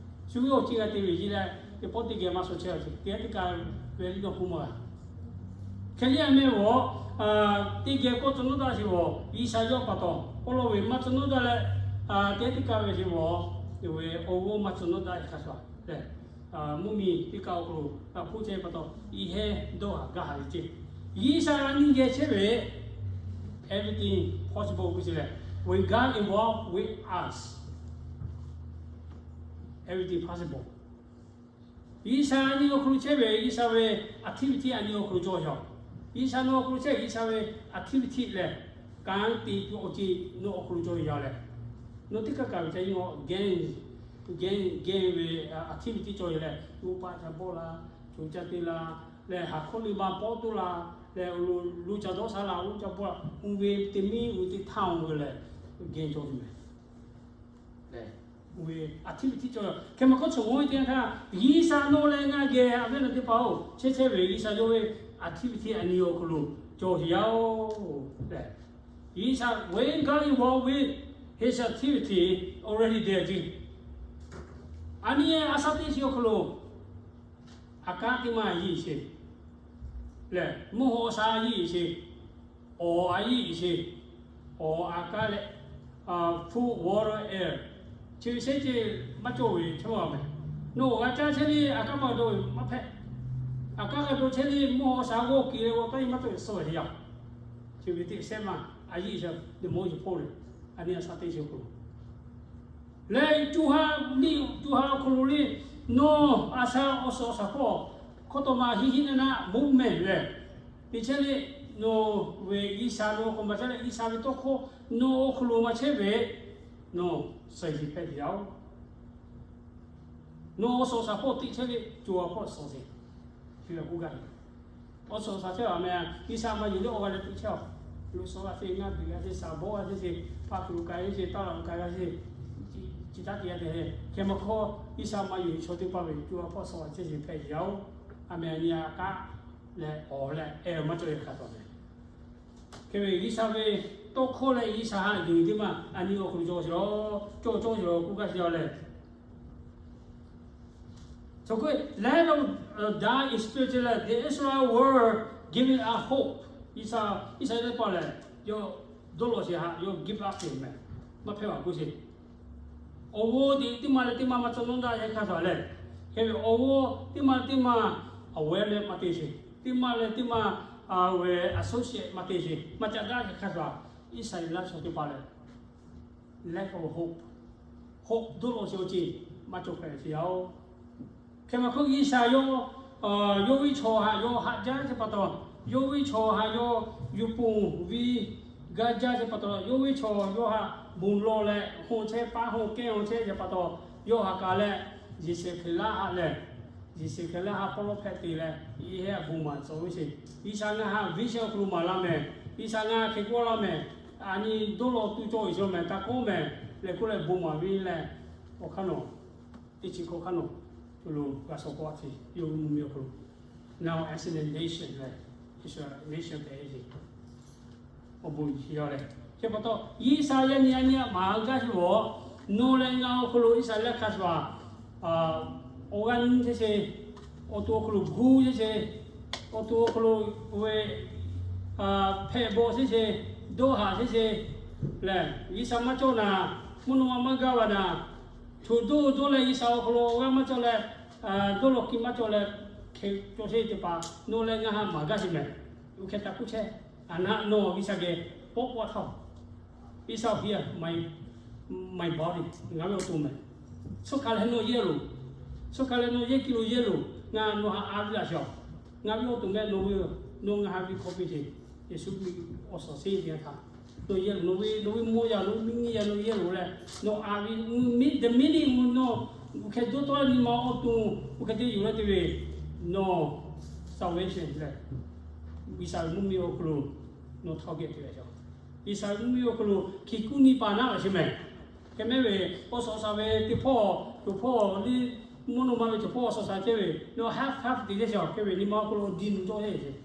Shu ve awˬ ceuˬ g'a te ve yeˬ leh, teˇ pawˆ teˇ geh maˇ suh chehˇ sheˍ, teˇ g'aˇ teˇ kaˆ ve liˇ dawˇ hpfuhˇ maˇ g'a. Hk'e liˇ a meh vaˬ, teˇ geh kawˆ tcuh nawˉ daˇ sheˍ vaˬ, Iˉsaˍreˍlaˆ pa taw, k'oˆ law ve maˇ tcuh nawˉ daˇ leh, teˇ g'aˇ teˇ kaˆ ve sheˍ vaˬ, ve awˬ g'oˇ maˇ tcuh nawˉ daˇ hk'a shuˍ leh, mvuhˇmiˬ teˇ kaˆ awˬ hk'aw lo htaꞈ hpuˇ chehˇ pa taw, i hehˉ dawˇ haˍ gaˇ haˍ ve ceˇ. G'uiˬsha a nyi geh chehˇ ve, everything possible k'oˆ sheˍ leh, when God involved with us, everything possible. G'uiˬsha a nyi awˬ hk'aw lo chehˇ ve, G'uiˬsha ve activity a nyi awˬ hk'aw lo cawˬ yaˇ. G'uiˬsha nawˬ awˬ hk'aw lo chehˇ, G'uiˬsha ve activity lehˬ, kanˉ te tuˬ awˬ ceuˬ nawˬ awˬ hk'aw lo cawˬ yaˇ leh, nawˬ teˇ kaˆ kaꞈ ve ca yawˇ gain, gain, gain ve activity cawˬ yaˇ leh, loˇ paˆ ca bawˆ la, co ca te la, leh haˍ hkawˇ liˇ ma pawˆ toˇ la, leh lo ca dawˇ sha la, lo ca bawˆ la, uˇ ve teˇ miˇ uˇ ve teˇ htaˇ oˬ ve lehˬ, gain cawˬ ve meh. Lehˬ, uˇ ve activity cawˬ yaˇ. Hk'e maˇ k'oˆ, chaw mawˇ teˇ g'aˇ htaˇ, G'uiˬsha nawˬ leh ngaˬ geh a ve nawˬ teˇ hpaˍ-oˬ, chehˇ chehˇ ve G'uiˬsha yawˇ ve activity a nyi awˬ hk'aw lo cawˬ yaˇ-oˬ lehˬ, G'uiˬsha, when God involved with His activity already there ji. A nyi a shaˉ teˇ chi awˬ hk'aw lo, a kanˉ teˇ maˇ yiˇ sheˍ lehˬ, mvuhˇ haw sha yiˇ sheˍ, awˬ a yiˇ sheˍ, awˬ a kanˉ leh, food, water, air, chi ve shehˉ ceh maˇ cawˬ ve chaw a meh. Nawˬ awˬ g'a caˇ chehˇ le, a kanˉ maˇ dawˇ ve maˇ hpehꞈ. A kanˉ g'a dawˇ chehˇ le, mvuhˇ haw sha g'awˇ keꞈ leh g'aw taˇ e maˇ cawˬ ve suh ve teˇ yanˇ, chi ve teˇ sehˉ maˇ a yiˇ sheˍ, the most important, a nyi a shaˉ teˇ chi awˬ hk'aw lo lehˬ, co ha liˇ co ha awˬ hk'aw lo le, nawˬ a sha awˬ suhˍ awˬ shaˍ hpawˇ hkawˇ taw ma hiˆ hiˆ naˆ naˆ mvuhˇ mehˍ lehˬ, te chehˇ le, nawˬ ve G'uiˬsha nawˬ awˬ hk'aw maˇ chehˇ leh, G'uiˬsha ve tawˇ hkawˇ nawˬ awˬ hk'aw lo maˇ chehˇ ve, nawˬ suh hiˍ hpehꞈ ve yaˇ-oˬ. Nawˬ awˬ suhˍ awˬ shaˍ hpawˇ te chehˇ le, co ha hpawˇ suh sheˍ. Awˬ suhˍ awˬ shaˍ chehˇ a meh, G'uiˬsha maˇ yonˍ le awˬ g'a leh te chehˇ-oˬ. Lo suh g'a sheˍ, ngaˇ biˬ g'a sheˍ, shaˍ bawˆ g'a sheˍ, paˆ hk'aw lo k'ai sheˍ, taˇ laꞈ lo k'ai g'a sheˍ, Chi htaˇ te yaˇ te, hk'e maˇ hkawˇ G'uiˬsha maˇ yonˍ ve chaw teˇ hpaˍ ve co ha hpawˇ sawˍ a chehˇ sheˍ hpehꞈ yaˇ-oˬ. A meh a nyi a k'aˉ leh awˬ leh e maˇ cawˬ ve hk'a taw leh, hk'e ve G'uiˬsha ve tawˇ hkawˇ leh G'uiˬsha haꞈ yonˍ teˇ maˇ a nyi awˬ hk'aw lo cawˬ sheˍ lawˬ, cawˬ cawˬ sheˍ lawˬ k'oˆ gaˇ sheˍ yaˇ leh, so k'o, let them die in spirit leh the Israel were giving up hope. G'uiˬsha, Iˉsaˍreˍlaˆ teˇ hpaˍ lehˬ, yawˇ dawˇ law sheˍ haꞈ yawˇ give up sheˍ meh, maˇ hpehˇ baˬ k'oˆ sheˍ. Awˬ g'awˇ teꞈ teˇ maˇ leh teˇ maˇ maˇ cawˬ nawˉ daꞈ yaˇ hk'a shuˍ leh, hk'e ve awˬ g'awˇ teˇ maˇ leh teˇ maˇ awˬ wehˉ leh maˇ te sheˍ, teˇ maˇ leh teˇ maˇ awˬ wehˉ associate maˇ te sheˍ, maˇ caꞈ daꞈ yaˇ hk'a shuˍ, Iˉsaˍreˍlaˆ chaw teˇ hpaˍ lehˬ, lack of hope, hope dawˇ law sheˍ awˬ ceuˬ maˇ cawˬ hpehꞈ sheˍ yaˇ-oˬ. Hk'e maˇ hk'oˆ G'uiˬsha yawˇ, yawˇ ve chaw haꞈ yawˇ haꞈ jaˇ chehˇ pa taw, yawˇ ve chaw haꞈ yawˇ yuˬ ponˬ ve gaˇ jaˇ chehˇ pa taw, yawˇ ve chaw yawˇ haꞈ bon lawˬ leh hawˇ chehˇ paˉ hawˇ kehˉ hawˇ chehˇ chehˇ pa taw, yawˇ haꞈ kaˬ leh Yeˍsuˆ Hkriꞈ laˇ haꞈ leh, Yeˍsuˆ Hkriꞈ laˇ haꞈ hpawˇ lawˇ hpehꞈ te leh, yawˇ haꞈ bon maˍ cawˬ ve sheˍ. G'uiˬsha ngaˬ haꞈ vision awˬ hk'aw lo maˍ laˇ meh, G'uiˬsha ngaˬ hk'e k'oˆ laˇ meh, a nyi dawˇ law tuˬ cawˬ ve chaw meh taˇ k'oˆ meh, leh k'oˆ leh bon maˍ ve leh, awˬ hk'aˇ nawˬ teˇ chi hk'awꞈ hk'aˇ nawˬ, co lo g'a shawˍ k'awꞈ a hk'e yawˇ mvuhˇmiˬ awˬ hk'aw lo, now as a nation leh, Israel nation hpehꞈ ve sheˍ. Awˬ bon yaˇ leh, chi pa taw G'uiˬsha yaˇ nyi a nyi maˍ gaˇ sheˍ lawˬ. Nawˬ leh ngaˬ awˬ hk'aw lo Iˉsaˍreˍlaˆ hk'a shuˍ, awˬ g'aˇ nyi chehˇ sheˍ, awˬ to awˬ hk'aw lo gu chehˇ sheˍ, awˬ to awˬ hk'aw lo ve hpehꞈ bawˆ chehˇ sheˍ, dawˇ haꞈ chehˇ sheˍ lehˬ, G'uiˬsha maˇ cawˬ naˍ, mvuhˇ naw ma maˇ gaˇ ve naˍ, choˬ dawˇ dawˇ leh G'uiˬsha awˬ hk'aw lo g'aˇ maˇ cawˬ leh, dawˇ law kiˇ maˇ cawˬ leh, hk'e cawˬ sheˍ teˇ hpaˍ nawˬ leh ngaˬ haꞈ maˍ gaˇ sheˍ meh. Oˇ hk'e taˇ k'oˆ chehˇ. A naˆ nawˬ G'uiˬsha geh pawˆ pawˆ htaˇ, G'uiˬsha here my, my body, ngaˬ ve awˬ to meh. Suhˉ hk'a leh nawˬ yehˇ loˬ. Suhˉ hk'a leh nawˬ yehˇ kiˇ lo yehˇ loˬ. Ngaˬ nawˬ haꞈ a viˉ laꞈ shaˍ. Ngaˬ ve awˬ to meh nawˬ ve, nawˬ ngaˬ haꞈ ve hk'aw piˇ sheˍ. Yeˍsuˆ Hkriꞈ awˬ suhˍ shinˉ teˇ yanˇ htaˇ, nawˬ yehˇ loˬ, nawˬ ve, nawˬ ve mawˇ yaˇ, nawˬ ve miˇ yaˇ, nawˬ yehˇ loˬ leh, nawˬ a ve, mvuhˇ miˬ, the meaning mvuhˇ naw, oˇ hk'e dawˇ tawˆ la nyi ma awˬ to, oˇ hk'e te yuˬ leh te ve, nawˬ salvation leh, G'uiˬsha ve mvuhˇmiˬ awˬ hk'aw lo nawˬ htaꞈ geh te ve yaˇ. G'uiˬsha ve mvuhˇmiˬ awˬ hk'aw lo hkiˬ kuˆ nyi paˍ naˉ laꞈ sheˍ meh. Hk'e mehˉ ve, awˬ suhˍ shaˍ ve teˇ hpawˇ, cawˬ hpawˇ liˇ, mvuhˇ naw ma ve cawˬ hpawˇ awˬ suhˍ shaˍ chehˇ ve, nawˬ half half te chehˇ sheˍ. Hk'e ve nyi ma awˬ hk'aw lo diˇ nu cawˇ chehˇ sheˍ.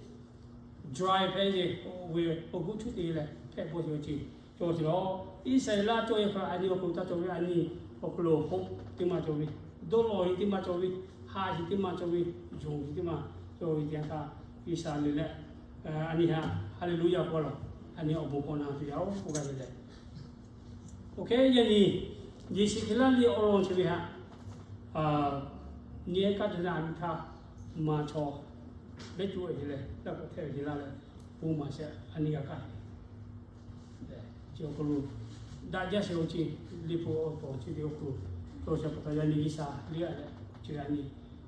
Dry hpehꞈ ve, oˇ ve awˬ guˇ chuˇ te leh hpehꞈ bawˆ sheˍ awˬ ceuˬ cawˬ sheˍ lawˬ. Iˉsaˍreˍlaˆ cawˇ ve hk'a, a nyi awˬ hk'aw lo taˇ cawˬ ve, a nyi awˬ hk'aw lo hope teˇ maˇ cawˬ ve, dawˇ law hi teˇ maˇ cawˬ ve, haꞈ hi teˇ maˇ cawˬ ve, yonˍ hi teˇ maˇ cawˬ ve teˇ yanˇ htaˇ, Iˉsaˍreˍlaˆ a nyi haꞈ Haˍleˍluˆyaˇ k'oˆ lawˬ, a nyi awˬ bon hk'aw na tuˬ yaˇ-oˬ k'oˆ gaˇ ve lehˬ. Oˇ hk'e yaˇ nyi, Yeˍsuˆ Hkriꞈ laˇ liˇ awˬ lawn chi ve haꞈ, nyi ehˉ kaˇ te na a nyi htaˇ, maˍ chaw, behˇ cuˇ ve leh, laˇ k'awꞈ hpehˇ ve laˇ leh, bon maˍ shehˍ a nyi g'a kaˇ ve chi awˬ hk'aw lo, daꞈ jaˇ sheˍ awˬ ceuˬ, liꞈ hpu awˬ tawˍ chi ve awˬ hk'aw lo, cawˬ sheˍ pa taw yaˇ nyi G'uiˬsha liˇ a leh, chi a nyi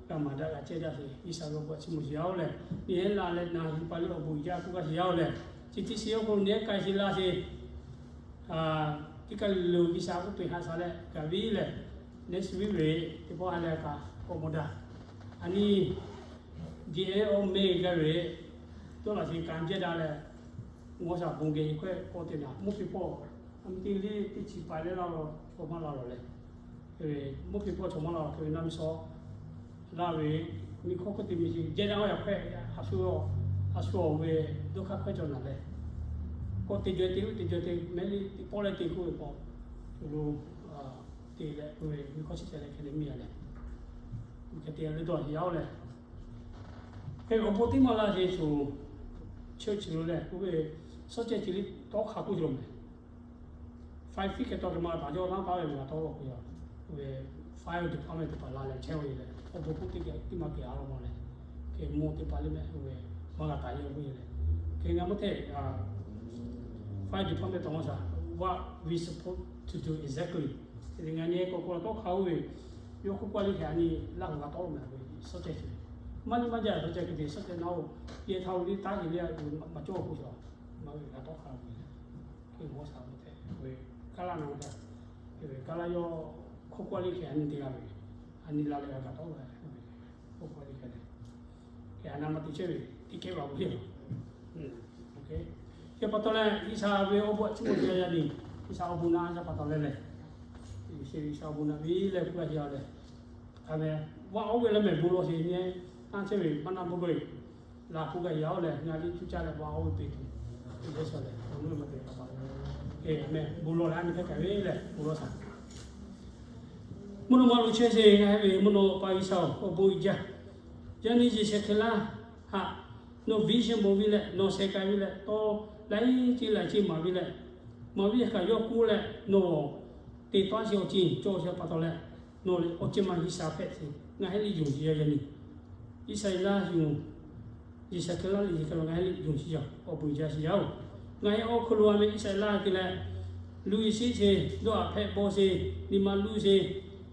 g'a maˍ daꞈ g'a cehˇ daꞈ sheˍ G'uiˬsha ve awˬ bon chiˇ mvuh sheˍ yaˇ-oˬ leh, nyi ehˉ la leh na hi pa liˇ awˬ bon jaˇ k'oˆ gaˇ sheˍ yaˇ-oˬ leh, chi teˇ shiˍ awˬ hk'aw lo nyi ehˉ k'ai sheˍ laˇ sheˍ. Teˇ kaˬ lo G'uiˬsha k'oˆ peuˬ haꞈ shaˍ leh gaˬ ve lehˬ, next week ve teˇ pawˆ ha leh kaꞈ k'awꞈ mawˬ daꞈ. A nyi, January awˬ meh gaˬ ve, dawˇ laꞈ sheˍ kanˉ jehˇ daꞈ leh, ngaw shaˍ bon geh k'awꞈ te naˍ, mvuhˇ hpe pawˆ, a mvuhˇ te liˇ teˇ chi pai leh laˇ lawˬ, chaw maˇ laˇ lawˬ leh, mvuhˇ hpe pawˆ chaw maˇ laˇ lawˬ hk'e ve naˆ miˇ shawˉ laˇ ve, miˬ hkawˇ hkawˇ te miˬ sheˍ jehˇ daꞈ-oˬ yaꞈ hk'e, a shu, a shu awˬ ve dawˇ hk'aˇ hkawehˇ cawˬ naˍ leh, k'awꞈ te jaweh te, te jaweh te mehˉ liˇ teˇ pawˆ leh te k'oˆ ve k'o, co lo te leh k'oˆ ve miˬ hkawˇ chi te leh hk'e le miˬ a leh, hk'e te leh dawˇ sheˍ yaˇ-oˬ leh, hk'e ve awˬ bon teˇ maˇ laˇ sheˍ shuˍ, church lo leh k'oˆ ve, suhˉ cehˇ chi liˇ tawˇ hk'a k'oˆ cawˬ meh. Five feet hk'e tawˇ hk'e maˇ g'a taˍ, yawˇ naˉ paˉ ve maˇ g'a tawˇ law k'o yaˇ, oˇ ve fire department teˇ hpaˍ la leh chehˇ ve leh, awˬ bon k'oˆ teˇ geh teˇ maˇ kehˬ a law maˇ leh, hk'e mawˇ teˇ hpaˍ liˇ meh oˇ ve maˇ g'a taˍ yehˇ ve leh, hk'e ngaˬ mawˇ hteˇ fire department tawˇ maˇ shaˍ, what we supposed to do exactly. Ngaˬ nyi k'awꞈ k'awꞈ tawˇ hk'a oˇ ve, yawˇ hk'oˆ k'oˆ a liˇ hk'e a nyi laˇ k'o g'a tawˇ law meh ve suhˉ cehˇ chi, maˇ nyi maˇ jaˇ suhˉ cehˇ hk'e te suhˉ cehˇ naˉ-oˬ, yehˬ htaˇ oˬ liˇ taˉ yeˬ liˇ a maˇ cawˇ k'oˆ shaˍ, maˇ ve g'a tawˇ hk'a oˇ ve leh, hk'e g'awˇ shaˍ ve tehꞈ ve, kaˇ laˇ na ve tehꞈ, kaˇ laˇ yawˇ hk'oˆ k'oˆ a liˇ hk'e a nyi te g'a ve, a nyi la leh g'a g'a tawˇ ve, hk'oˆ k'oˆ a liˇ hk'e leh, hk'e a na maˇ te chehˇ ve, teˇ kehˉ va k'o le. Chi pa taw leh G'uiˬsha ve awˬ bon chiˇ mvuh te yaˇ nyi, G'uiˬsha awˬ bon na yaˇ pa taw leh leh, G'uiˬsha awˬ bon naꞈ ve leh k'oˆ gaˇ yaˇ leh, a meh, vaˇ awˉ ve leh mehˬ bon lawˬ sheˍ nyi, tanˇ chehˇ ve maˇ naˆ bvuhˇ geuˇ laˬ k'oˆ gaˇ yaˇ-oˬ leh, ngaˬ liˇ cuˇ caˇ leh vaˇ awˉ ve peꞈ tuˬ, teˇ geh sha leh awˬ nuˇ ma te ka pa, a meh, bon lawˬ leh a nyi hk'e kaꞈ ve leh bon lawˬ shaˍ. Mvuhˇ naw ma lo chehˇ sheˍ ngaˬ hehˉ ve mvuhˇ naw pa G'uiˬsha-oˬ, awˬ bon uiˍ jaˇ. Yaꞈ nyi Yeˍzaˍkeˍlaˆ haꞈ nawˬ vision mawˬ ve leh, nawˬ sheh k'ai ve leh, tawˇ laiˉ ceuˬ laiˉ ceuˬ maˍ ve leh, maˍ ve hk'aˬ yawˇ k'oˆ leh nawˬ te tawˇ sheˍ awˬ ceuˬ cawˬ sheˍ pa taw leh, nawˬ leh awˬ ceuˬ ma G'uiˬsha hpehꞈ sheˍ ngaˬ hehˉ liˇ yonˍ sheˍ yaˇ yaꞈ nyi. Iˉsaˍreˍlaˆ yonˍ, Yeˍzaˍkeˍlaˆ leh Yeˍzaˍkeˍlaˆ ngaˬ hehˉ liˇ yonˍ sheˍ yaˇ awˬ bon uiˍ jaˇ sheˍ yaˇ-oˬ. Ngaˬ hehˉ awˬ hk'aw lo a meh Iˉsaˍreˍlaˆ te leh, luˬ sheˍ sheˍ, dawˇ haꞈ hpehꞈ bawˬ sheˍ, nyi ma luˬ sheˍ.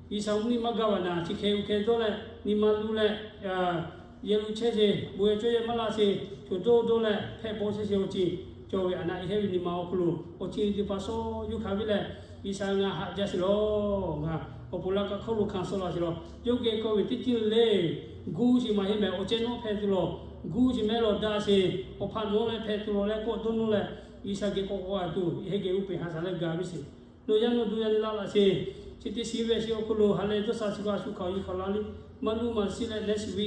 G'uiˬsha mvuhˇ miˬ maˇ gaˇ vaꞈ naˍ chi hkeh g'uˇ hkeh dawˇ leh nyi ma luˬ leh, yehˬ lo chehˇ sheˍ, bon yehˬ cawˇ yehˬ maˇ laˇ sheˍ, co dawˇ dawˇ leh hpehꞈ bawˬ chehˇ sheˍ awˬ ceuˬ cawˬ ve a naˆ e hehˉ ve nyi ma awˬ hk'aw lo awˬ ceuˬ teˇ hpaˍ sawˉ yuˬ hkanˍ ve leh, G'uiˬsha ngaˬ haꞈ jaˇ sheˍ lawˬ. Ngaˬ awˬ pon laˇ kaꞈ hk'aˇ lo hkanˍ suh laˇ sheˍ lawˬ. Yawˇ geh kawˇ ve teˇ ceuˬ le, gu chi maˇ heˆ mehˍ awˬ cehˇ nawˉ hpehꞈ tuˬ lawˬ. Gu chi mehˍ lawˬ daꞈ sheˍ, awˬ hpaꞈ nawˉ leh hpehꞈ tuˬ lawˬ leh kawˆ dawˇ nawˉ leh, G'uiˬsha geh k'awꞈ k'awꞈ a tuˬ, yehˬ geh uˉ peˬ ha shaˍ leh gaˬ ve sheˍ. Nawˬ yaˇ nawˬ duˬ yaˇ leh laˇ laꞈ sheˍ. Chi teˇ shiˍ ve a shu awˬ hk'aw lo ha leh dawˇ sha chi kaꞈ a shu hkanˍ awˬ yeˬ hkanˍ la le, maˇ luˬ maˇ shiˍ leh leh shiˍ ve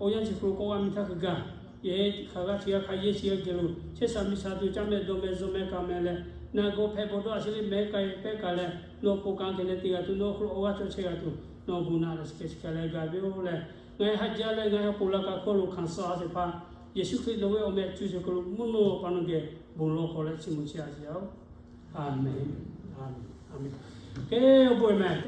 awˬ yanˇ chi hk'aw lo k'awꞈ g'a miˬ htaˇ hk'a gaˬ, yehˬ hk'aˬ g'a chi g'a hk'a yehˬ chi g'a geh lo chehˇ sha miˬ sha tuˬ caˇ mehˆ dawˬ mehˆ zuhꞈ mehˆ kaꞈ mehˆ leh, naˬ gawˬ hpehꞈ bawˬ dawˇ a chi le mehˆ k'ai pehˇ kaꞈ leh, nawˬ pon kanˉ hkeh leh te g'a tuˬ, nawˬ hk'aw lo awˬ g'aˇ cawˇ chehˇ g'a tuˬ, nawˬ bon naꞈ leh chi hk'e chi hk'e leh gaˬ ve-oˬ leh, ngaˬ hehˉ haꞈ jaˇ leh ngaˬ hehˉ awˬ pon laˇ kaꞈ hk'aˇ lo hkanˍ suh a sheˍ hpaˇ, Yeˍsuˆ Hkriꞈ nawˬ ve awˬ meh cuˇ sheˍ hk'aw lo mvuhˇ naw pa nawˬ geh bon lawˬ hk'aw leh chiˇ mvuh chehˇ a sheˍ yaˇ-oˬ. A menˬ. A menˬ. A menˬ. Kehˬ awˬ bon mehˍ.